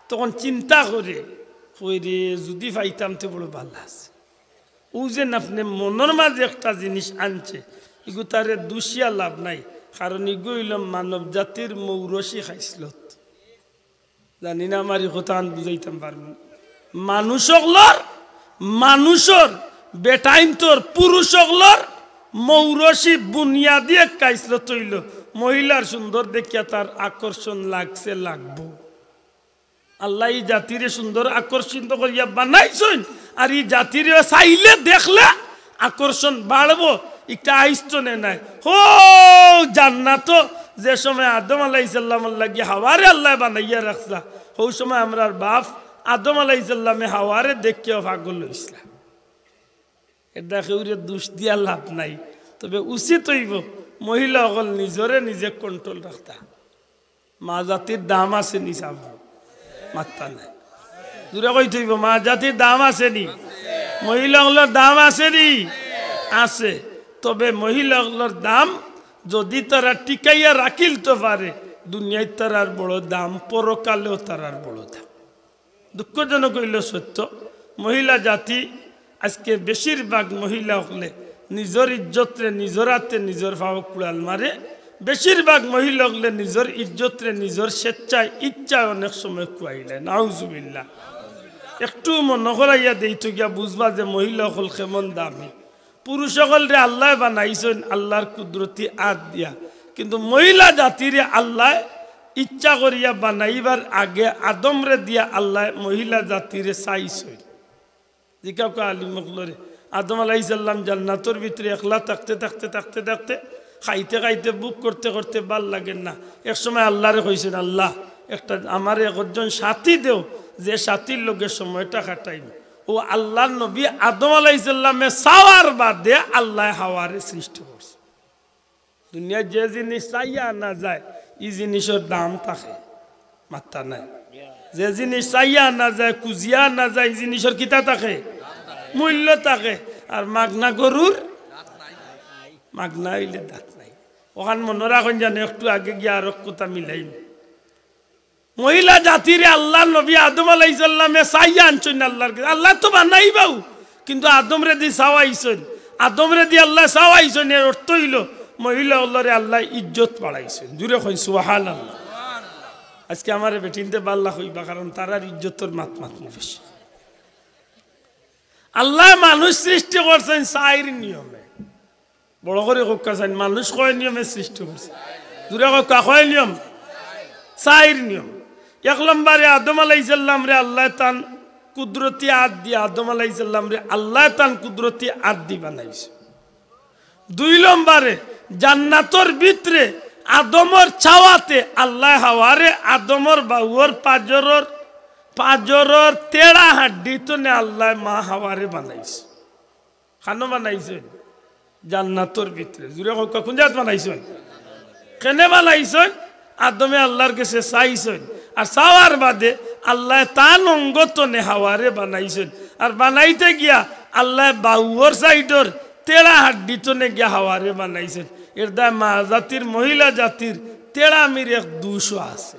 তখন চিন্তা করে, কয় রে, যুদি পাইতাম তে বড় বালা আছে। অউ যে আপনে মনর মাঝে একটা জিনিস আনছে, ইগু তারে দুষিয়া লাভ নাই, কারণ ইগু অইলো মানব জাতির মৌরসি খাইছলত। জানি না আমার ই কথাখান বুঝাইতাম পারমু। মানুষ অকলর, মানুষর, বেটাইন্তর, পুরুষ অকলর মৌরসি বুনিয়াদি এক খাইছলত অইলো মহিলার সুন্দর দেখিয়া তার আকর্ষণ লাগছে, লাগবো। আল্লায় ই জাতিরে সুন্দর আকর্ষিত করিয়া বানাইছইন, আর ই জাতিরে চাইলে দেখলে আকর্ষণ বাড়বো, ইটা আইস্ত নে নাই। হউ জান্নাতো যে সময় আদম আলাইহিস সালামর লাগি হাওয়ারে আল্লায় বানাইয়া রাখছলা, হউ সময় আমরার বাপ আদম আলাইহিস সালামে হাওয়ারে দেখিয়া পাগল অইছলা। এরদায় কেউরে দুষ দিয়া লাভ নাই, তবে উচিত অইবো মহিলা অকল নিজরে নিজে control রাখতা। মা জাতির দাম আছে নি ছাব? মাত্তা নাই। জুরে কইতে অইবো, মা জাতির দাম আছে নি? মহিলা অকলর দাম আছে নি? আছে। তবে মহিলা অকলর দাম যুদি তারা টিকাইয়া রাখিলতো পারে, দুনিয়াত তারার বড় দাম, পরকালেও তারার বড় দাম। দুঃখজনক অইলো সত্য, মহিলা জাতি আজকে বেশিরভাগ মহিলা অকলে নিজর ইজ্জতরে নিজর আতে নিজর পাও কুড়াল মারে। বেশিরভাগ মহিলা অকলে নিজর ইজ্জতরে নিজর স্বেচ্ছায় ইচ্ছায় অনেক সময় খুয়াইলায়। নাউজুবিল্লাহ। একটু মনো করাইয়া দেইতো গিয়া বুঝবা যে মহিলা অকল কেমন দামি। পুরুষ অকলরে আল্লায় বানাইছইন আল্লার কুদরতি আত দিয়া, কিন্তু মহিলা জাতিরে আল্লায় ইচ্ছা করিয়া বানাইবার আগে আদমরে দিয়া আল্লায় মহিলা জাতিরে চাইছইন। জিকাউক্কা আলিম অকলরে, আদম আলাইহিস সালাম জান্নাতর ভিতরে একলা থাকতে থাকতে থাকতে থাকতে, খাইতে খাইতে, ভোগ করতে করতে ভালা লাগের না। এক সময় আল্লারে কইছইন, "আল্লাহ, একটা আমারে একজন সাথী দেও, যে সাথীর লগে সময়টা কাটাইমু।" অউ আল্লার নবী আদম আলাইহিস সালামে চাওয়ার বাদে আল্লায় হাওয়ারে সৃষ্টি করছইন। দুনিয়াত যে জিনিস চাইয়া আনা যায়, ই জিনিসর দাম থাকে, মাত্তা নাই। যে জিনিস চাইয়া আনা যায়, খুজিয়া আনা যায়, ই জিনিসর কিতা থাকে? মূল্য থাকে। আর মাগনা গরুর, মাগনা অইলে দাঁত নাই। অখান মনো রাখইন যেন, একটু আগে গিয়া আরক কথা মিলাইমু। মহিলা জাতিরে আল্লার নবী আদম আলাইহিস সালামে চাইয়া আনছইন আল্লার কাছে। আল্লায় তো বানাইবাউ, কিন্তু আদমরে দি চাওয়াইছইন। আদমরে দি আল্লায় চাওয়াইছইন, এর অর্থ অইলো মহিলা অকলরে আল্লায় ইজ্জত বাড়াইছইন। জুরে কইন সুবহানাল্লাহ। আজকে আমারে বেটিন্তে বালা কইবা, কারণ তারার ইজ্জতর মাত মাতমু বেশি। আল্লায় মানুষ সৃষ্টি করছইন চাইর নিয়মে। বড় করি কউক্কা চাইন, মানুষ কয় নিয়মে সৃষ্টি করছইন? জুরে কউক্কা, কয় নিয়ম? চাইর নিয়ম। এক নম্বরে আদম আলাইহিস সালামরে আল্লায় তান কুদরতি আত দি, আদম আলাইহিস সালামরে আল্লায় তান কুদরতি আত দি বানাইছইন। দুই নম্বরে জান্নাতর ভিতরে আদমর চাওয়াতে আল্লায় হাওয়ারে আদমর বাউর পাজরর, পাজরর তেড়া হাড্ডি তনে আল্লায় মা হাওয়ারে বানাইছইন। কানো বানাইছইন? জান্নাতর ভিতরে। জুরে কউক্কা, কুন জাগাত বানাইছইন? কেনে বানাইছইন? আদমে আল্লার গেছে চাইছইন, আর চাওয়ার বাদে আল্লায় তান অঙ্গ তনে হাওয়ারে বানাইছইন। আর বানাইতে গিয়া আল্লায় বাউর সাইডর তেড়া হাড্ডি তনে গিয়া হাওয়ারে বানাইছইন। এর দায় মা জাতির, মহিলা জাতির তেড়ামির এক দোষও আছে।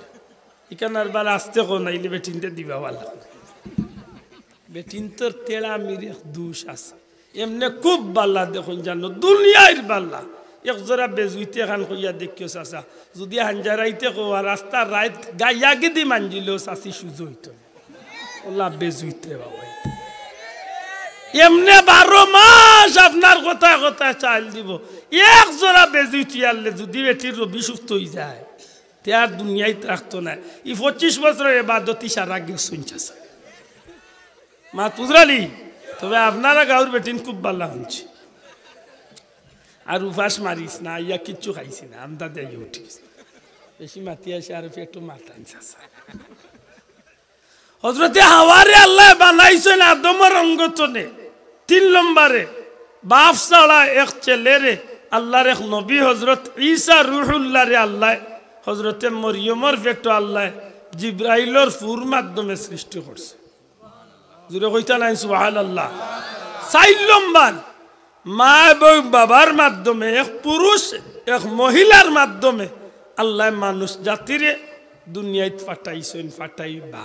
ইখান আর বার আস্তে কও, নাইলে বেটিন্তে দিবা বালা। বেটিন্তর তেড়ামির এক দোষ আছে। এমনে খুব বালা দেখইন জানো, দুনিয়ার বালা। এক জোড়া বেজুইতে খান কইয়া দেখিও চাচা, যুদি হাঞ্জারাইতে কও আর রাস্তার রাইত গাইয়া গিদি মাঞ্জিলেও চাচি সুজো অইতো না। ওলা বেজুইতে বাবা। এমনে বারো মাস আপনার কথায় কথায় চাইল দিবো। এক জোড়া বেজুইত ইয়ারলে যুদি বেটির রবি সুস্থ অইযায়, তে আর দুনিয়াইত রাখতো নায়। ই পঁচিশ বছরর এবাদতি সারা গেছইন চাচা। মাত বুঝরানি? তবে আপনারা গাউর বেটিন খুব বালা হুনছি। আর উপাস মারিছ না, আইয়া কিচ্ছু খাইছি না, আমদা দিয়া উঠিছ। বেশি মাতি আসে আর পেটো মাতাইন চাচা। হজরতে হাওয়ারে আল্লায় বানাইছইন আদমর অঙ্গ তনে। তিন নম্বরে, বাপ ছাড়া এক ছেলেরে আল্লার এক নবী হজরত ঈসা রুহুল্লাহরে আল্লায় হজরতে মরিয়মর পেটো আল্লায় জিব্রাইলর ফুর মাধ্যমে সৃষ্টি করছে। জুরে কইতা নায় সুবহানাল্লাহ। চাইর নম্বর, মা এবং বাবার মাধ্যমে, এক পুরুষ, এক মহিলার মাধ্যমে আল্লায় মানুষ জাতিরে দুনিয়াইত পাঠাইছইন, পাঠাইবা।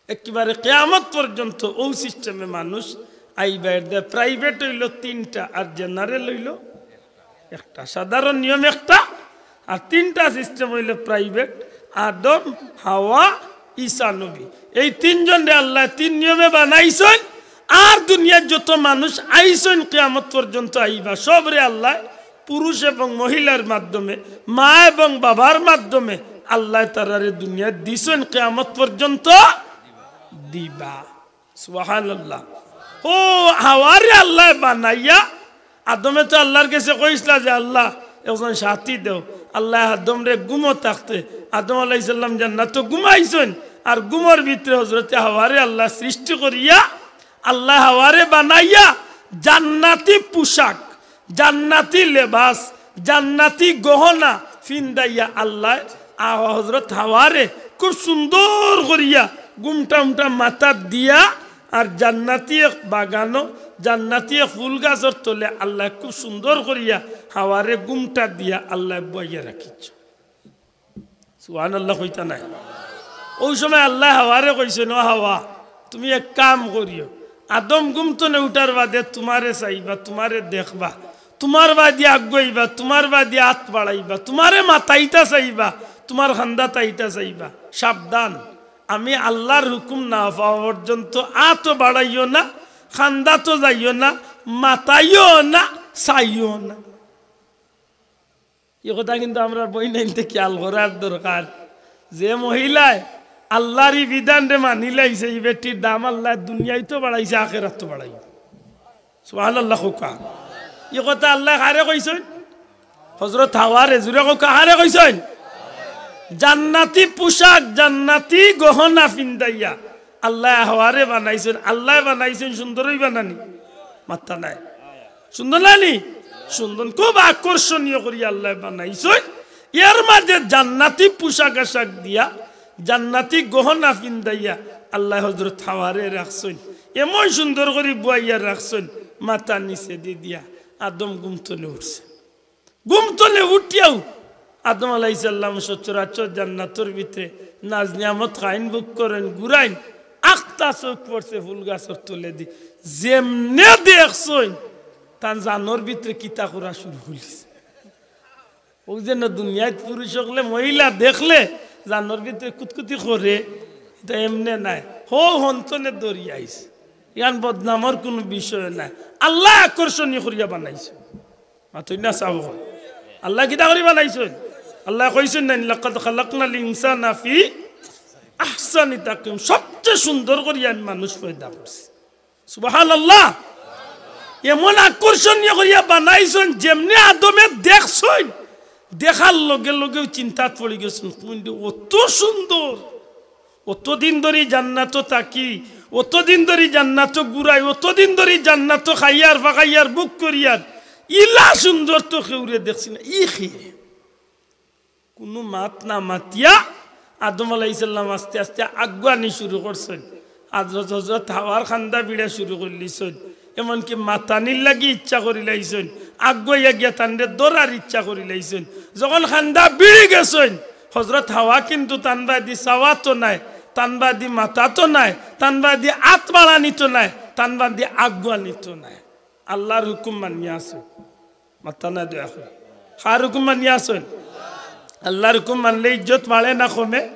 একেবারে কিয়ামত পর্যন্ত অউ সিস্টেমে মানুষ আইবা। এর দে প্রাইভেট অইলো তিনটা, আর জেনারেল অইলো একটা। সাধারণ নিয়ম একটা, আর তিনটা সিস্টেম অইলো প্রাইভেট: আদম, হাওয়া, ঈসা নবী। এই তিনজনরে আল্লায় তিন নিয়মে বানাইছইন। আর দুনিয়ার যত মানুষ আইছইন, কিয়ামত পর্যন্ত আইবা, সবরে আল্লায় পুরুষ এবং মহিলার মাধ্যমে, মা এবং বাবার মাধ্যমে আল্লায় তারারে দুনিয়াত দিছইন, কিয়ামত পর্যন্ত দিবা। সুবহানাল্লাহ। ও হাওয়ারে আল্লায় বানাইয়া, আদমে তো আল্লার গেছে কইছলা যে, "আল্লাহ, একজন সাথী দেও।" আল্লায় আদমরে ঘুমো থাকতে, আদম আলাইহিস সালাম জান্নাতো ঘুমাইছইন, আর ঘুমর ভিতরে হজরতে হাওয়ারে আল্লায় সৃষ্টি করিয়া আল্লায় হাওয়ারে বানাইয়া জান্নাতি পোশাক, জান্নাতি লেবাস, জান্নাতি গহনা ফিন্দাইয়া আল্লায় আ-, হজরত হাওয়ারে খুব সুন্দর করিয়া ঘুমটা উমটা মাথাত দিয়া আর জান্নাতি এক বাগানো, জান্নাতি এক ফুল গাছর তলে আল্লায় খুব সুন্দর করিয়া হাওয়ারে ঘুমটা দিয়া আল্লায় বইয়া রাখিছ। সুবহানাল্লাহ কইতা নায়? অউ সময় আল্লায় হাওয়ারে কইছইন, "ও হাওয়া, তুমি এক কাম করিও, আদম ঘুম তনে উঠার বাদে তুমারে চাইবা, তুমারে দেখবা, তুমার বায়দি আগুয়াইবা, তুমার বায়দি আত বাড়াইবা, তুমারে মাতাইতা চাইবা, তুমার কান্দাত আইতা চাইবা। সাবধান, আমি আল্লার হুকুম না পাওয়া পর্যন্ত আতও বাড়াইও না, কান্দাতও যাইও না, মাতাইও না, চাইও না।" ই কথা কিন্তু আমরার বইনাইন্তে খিয়াল করার দরকার। যে মহিলায় আল্লার ই বিধানরে মানিলাইছে, ই বেটির দাম আল্লায় দুনিয়াইতো বাড়াইছে, আখেরাতো বাড়াইবো। সুবহানাল্লাহ কউক্কা। ই কথা আল্লায় কারে কইছইন? হজরত হাওয়ারে। জুরে কউক্কা, কারে কইছইন? জান্নাতি পোশাক, জান্নাতি গহনা ফিন্দাইয়া আল্লায় হাওয়ারে বানাইছইন। আল্লায় বানাইছইন, সুন্দর অইবা না নি? মাত্তা নাই। সুন্দর না নি? সুন্দর, খুব আকর্ষণীয় করি আল্লায় বানাইছইন। এর মাঝে জান্নাতি পোশাক আশাক দিয়া, জান্নাতি গহনা ফিন্দাইয়া আল্লায় হজরত হাওয়ারে রাখছইন। এমন সুন্দর করি বওয়াইয়া রাখছইন, মাথা নিচেদি দিয়া আদম ঘুম তনে উঠছে। ঘুম তনে উঠিয়াউ আদম আলাইহিস সালাম সচরাচর জান্নাতর ভিতরে নাজ নিয়ামত খাইন, ভোগ করইন, ঘুরাইন, আখতা চউখ পড়ছে ফুল গাছর তলেদি। যেমনে দেখছইন, তান জানর ভিতরে কিতা করা শুরু করিলিছে। অউ যে না দুনিয়াত পুরুষ অকলে মহিলা দেখলে জানর ভিতরে কুতকুতি করে, ইতা এমনে নায়। হউ হনতনে দৌড়ি আইছে। ইয়ান বদনামর কুনু বিষয় নায়। আল্লায় আকর্ষণীয় করিয়া বানাইছইন। মাতইন না চাও। আল্লায় কিতা করি বানাইছইন? আল্লায় কইছইন না নি, "লাকাদ খালাকনাল ইনসানা ফি আহসানি তাকওয়িম।" সবচেয়ে সুন্দর করিয়া আমি মানুষ পয়দা করছি। সুবহানাল্লাহ। এমন আকর্ষণীয় করিয়া বানাইছইন, যেমনে আদমে দেখছইন, দেখার লগে লগেউ চিন্তাত পড়ি গেছইন, "কুন যে অত সুন্দর।" অতদিন ধরি জান্নাতো থাকি, অতদিন ধরি জান্নাতো ঘুরাই, অতদিন ধরি জান্নাতো খাইয়ার, ফাকাইয়ার, ভোগ করিয়ার, ইলা সুন্দর তো কেউরে দেখছি না। ই কে? কুনু মাত না মাতিয়া আদম আলাইহিস সালাম আস্তে আস্তে আগুয়ানি শুরু করছইন। হজরত, হজরত হাওয়ার কান্দা বিড়া শুরু করিলিছইন। এমনকি মাতানির লাগি ইচ্ছা করিলাইছইন। আগুয়াইয়া গিয়া তানরে ধরার ইচ্ছা করিলাইছইন। যখন কান্দা বিড়ি গেছইন, হজরত হাওয়া কিন্তু তান বায়দি চাওয়াত নায়, তান বায়দি মাতাত নায়, তান বায়দি আত বাড়ানিত নায়, তান বায়দি আগুয়ানিত নায়। আল্লার হুকুম মানিয়া আছইন। মাতইন না দয়া করি। কার হুকুম মানিয়া আছইন? আল্লার হুকুম মানলে ইজ্জত বাড়ে না কমে?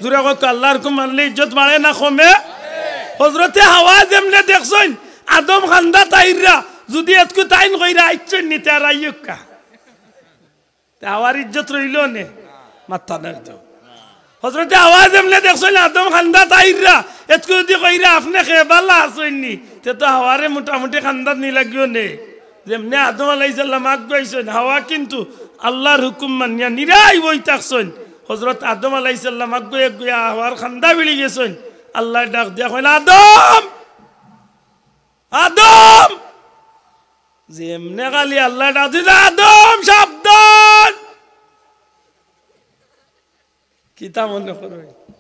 জুরে কউক্কা, আল্লার হুকুম মানলে ইজ্জত বাড়ে না কমে? হজরতে হাওয়া যেমনে দেখছইন, আদম কান্দাত আইরা, যুদি এতকু তাইন কইরা আইছইন নি, তে আর আইউক্কা। তে হাওয়ার ইজ্জত রইলো নে? মাতইন না তো। হজরতে হাওয়া যেমনে দেখছইন আদম কান্দাত আইরা, এতকু যুদি কইরা, "আপনে কে, বালা আছইন নি?" তে তো হাওয়ারে মোটামুটি কান্দাত নি লাগিও নে। যেমনে আদম আলাইহিস সালাম আগুয়াইছইন, হাওয়া কিন্তু আল্লার হুকুম মানিয়া নিরাই বই থাকছইন। হজরত আদম আলাইহিস সালাম আগুয়াই আগুয়াই হাওয়ার কান্দা বিড়ি গেছইন। আল্লায় ডাক দিয়া কইন, "আদম! আদম!" যেমনে খালি আল্লায় ডাক দিছে, "আদম, সাবধান!" কিতা মনে করইন?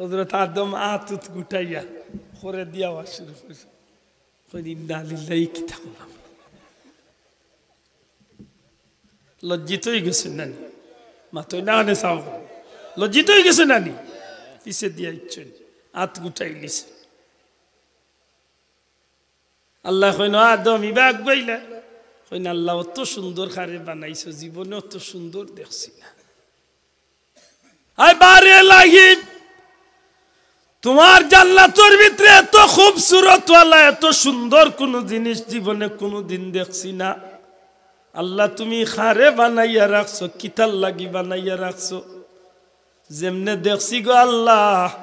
হজরত আদম আত উত গুটাইয়া করে দিয়া আওয়াজ শুরু করছে। কইন, "ইন্না লিল্লাহি, কিতা করলাম?" লজ্জিত অই গেছইন না নি? মাতইন না কেনে চাও। লজ্জিত অই গেছইন না নি? পিছে দিয়া আইছইন, আত গুটাইলিছইন। আল্লায় কইন, "ও আদম, ইবা আগুয়াইলা?" কইন, "আল্লাহ, অত সুন্দর কারে বানাইছো, জীবনে অত সুন্দর দেখছি না।" আয় বারে লাগি, তুমার জান্নাতর ভিতরে এত খুবসুরত ওয়ালা, এত সুন্দর কুনু জিনিস জীবনে কুনুদিন দেখছি না। আল্লাহ, তুমি কারে বানাইয়া রাখছো, কিতার লাগি বানাইয়া রাখছো? যেমনে দেখছি গো আল্লাহ,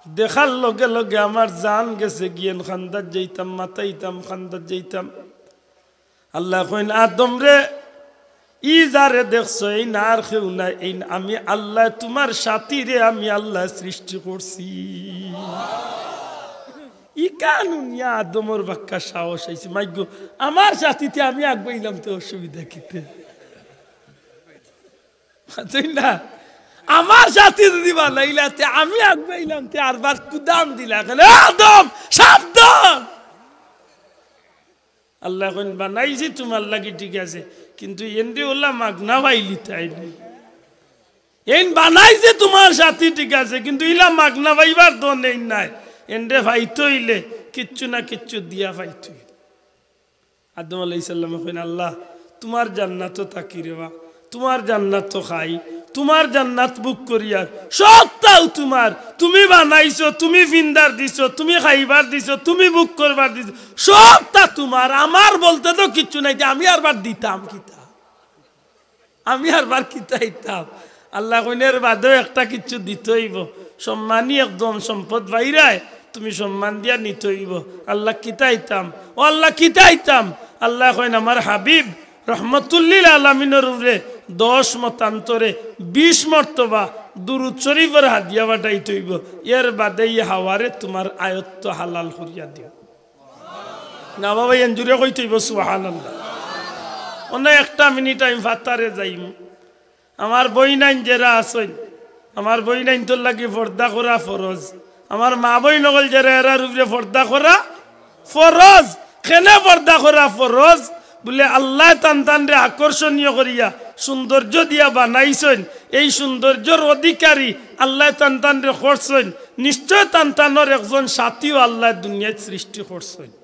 দেখার লগে লগে আমার জান গেছে গিয়া, কান্দাত যাইতাম, মাতাইতাম, কান্দাত যাইতাম। আল্লায় কইন, "আদম রে, ই যারে দেখছো, এইন আর কেউ নায়, এইন আমি আল্লায়, তুমার সাথীরে আমি আল্লায় সৃষ্টি করছি।" ইখান হুনিয়া আদমর বাক্কা সাহস আইছে, "মাইগো, আমার সাথীতে আমি আগুয়াইলাম, তে অসুবিধা কিতা?" বুঝছইন না? আমার সাথী যুদি বানাইলা, তে আমি আগুয়াইলাম, তে আরবার কুদাম দিলা, কেনে, "এ আদম, সাবধান!" আল্লায় কইন, "বানাইছি তুমার লাগি, ঠিক আছে, কিন্তু এনরে অলা মাগনা পাইলিতায় নি। এইন বানাইছি তুমার সাথী, ঠিক আছে, কিন্তু ইলা মাগনা পাইবার দন এইন নায়। এনরে পাইতে অইলে কিচ্ছু না কিচ্ছু দিয়া পাইতে অইবো।" আদম আলাইহিস সালামে কইন, "আল্লাহ, তুমার জান্নাতো থাকি রে বা, তুমার জান্নাতো খাই, তুমার জান্নাত ভোগ করিয়ার, সবতাউ তুমার, তুমি বানাইছো, তুমি ফিন্দার দিছো, তুমি খাইবার দিছো, তুমি ভোগ করবার দিছো, সবতা তুমার, আমার বলতে তো কিচ্ছু নাই, তে আমি আরবার দিতাম কিতা?" আমি আরবার কিতা দিতাম? আল্লায় কইন, "এর বাদেও একটা কিচ্ছু দিতে অইবো। সম্মানী একজন সম্পদ পাইরায়, তুমি সম্মান দিয়া নিতে অইবো।" আল্লাহ, কিতা দিতাম? ও আল্লাহ, কিতা দিতাম? আল্লায় কইন, "আমার হাবিব রহমতুল্লিল আলামিনর উপরে দশ মতান্তরে বিশ মর্তবা দুরুদ শরীফর হাদিয়া পাঠাইতে অইবো। এর বাদে ই হাওয়ারে তুমার আয়ত্ত হালাল করিয়া দিও।" না বাবা, এন জুরে কইতে অইবো, সুবহানাল্লাহ। অন্য একটা মিনিট আমি ফাতারে যাইমু। আমার বইনাইন যেরা আছইন, আমার বইনাইনতর লাগি পর্দা করা ফরজ। আমার মা বইন অকল যেরা, এরার উপরে পর্দা করা ফরজ। কেনে পর্দা করা ফরজ? বুলে আল্লায় তান তানরে আকর্ষণীয় করিয়া সৌন্দর্য দিয়া বানাইছইন। এই সৌন্দর্যর অধিকারী আল্লায় তান তানরে করছইন। নিশ্চয় তান তানর একজন সাথীও আল্লায় দুনিয়াত সৃষ্টি করছইন।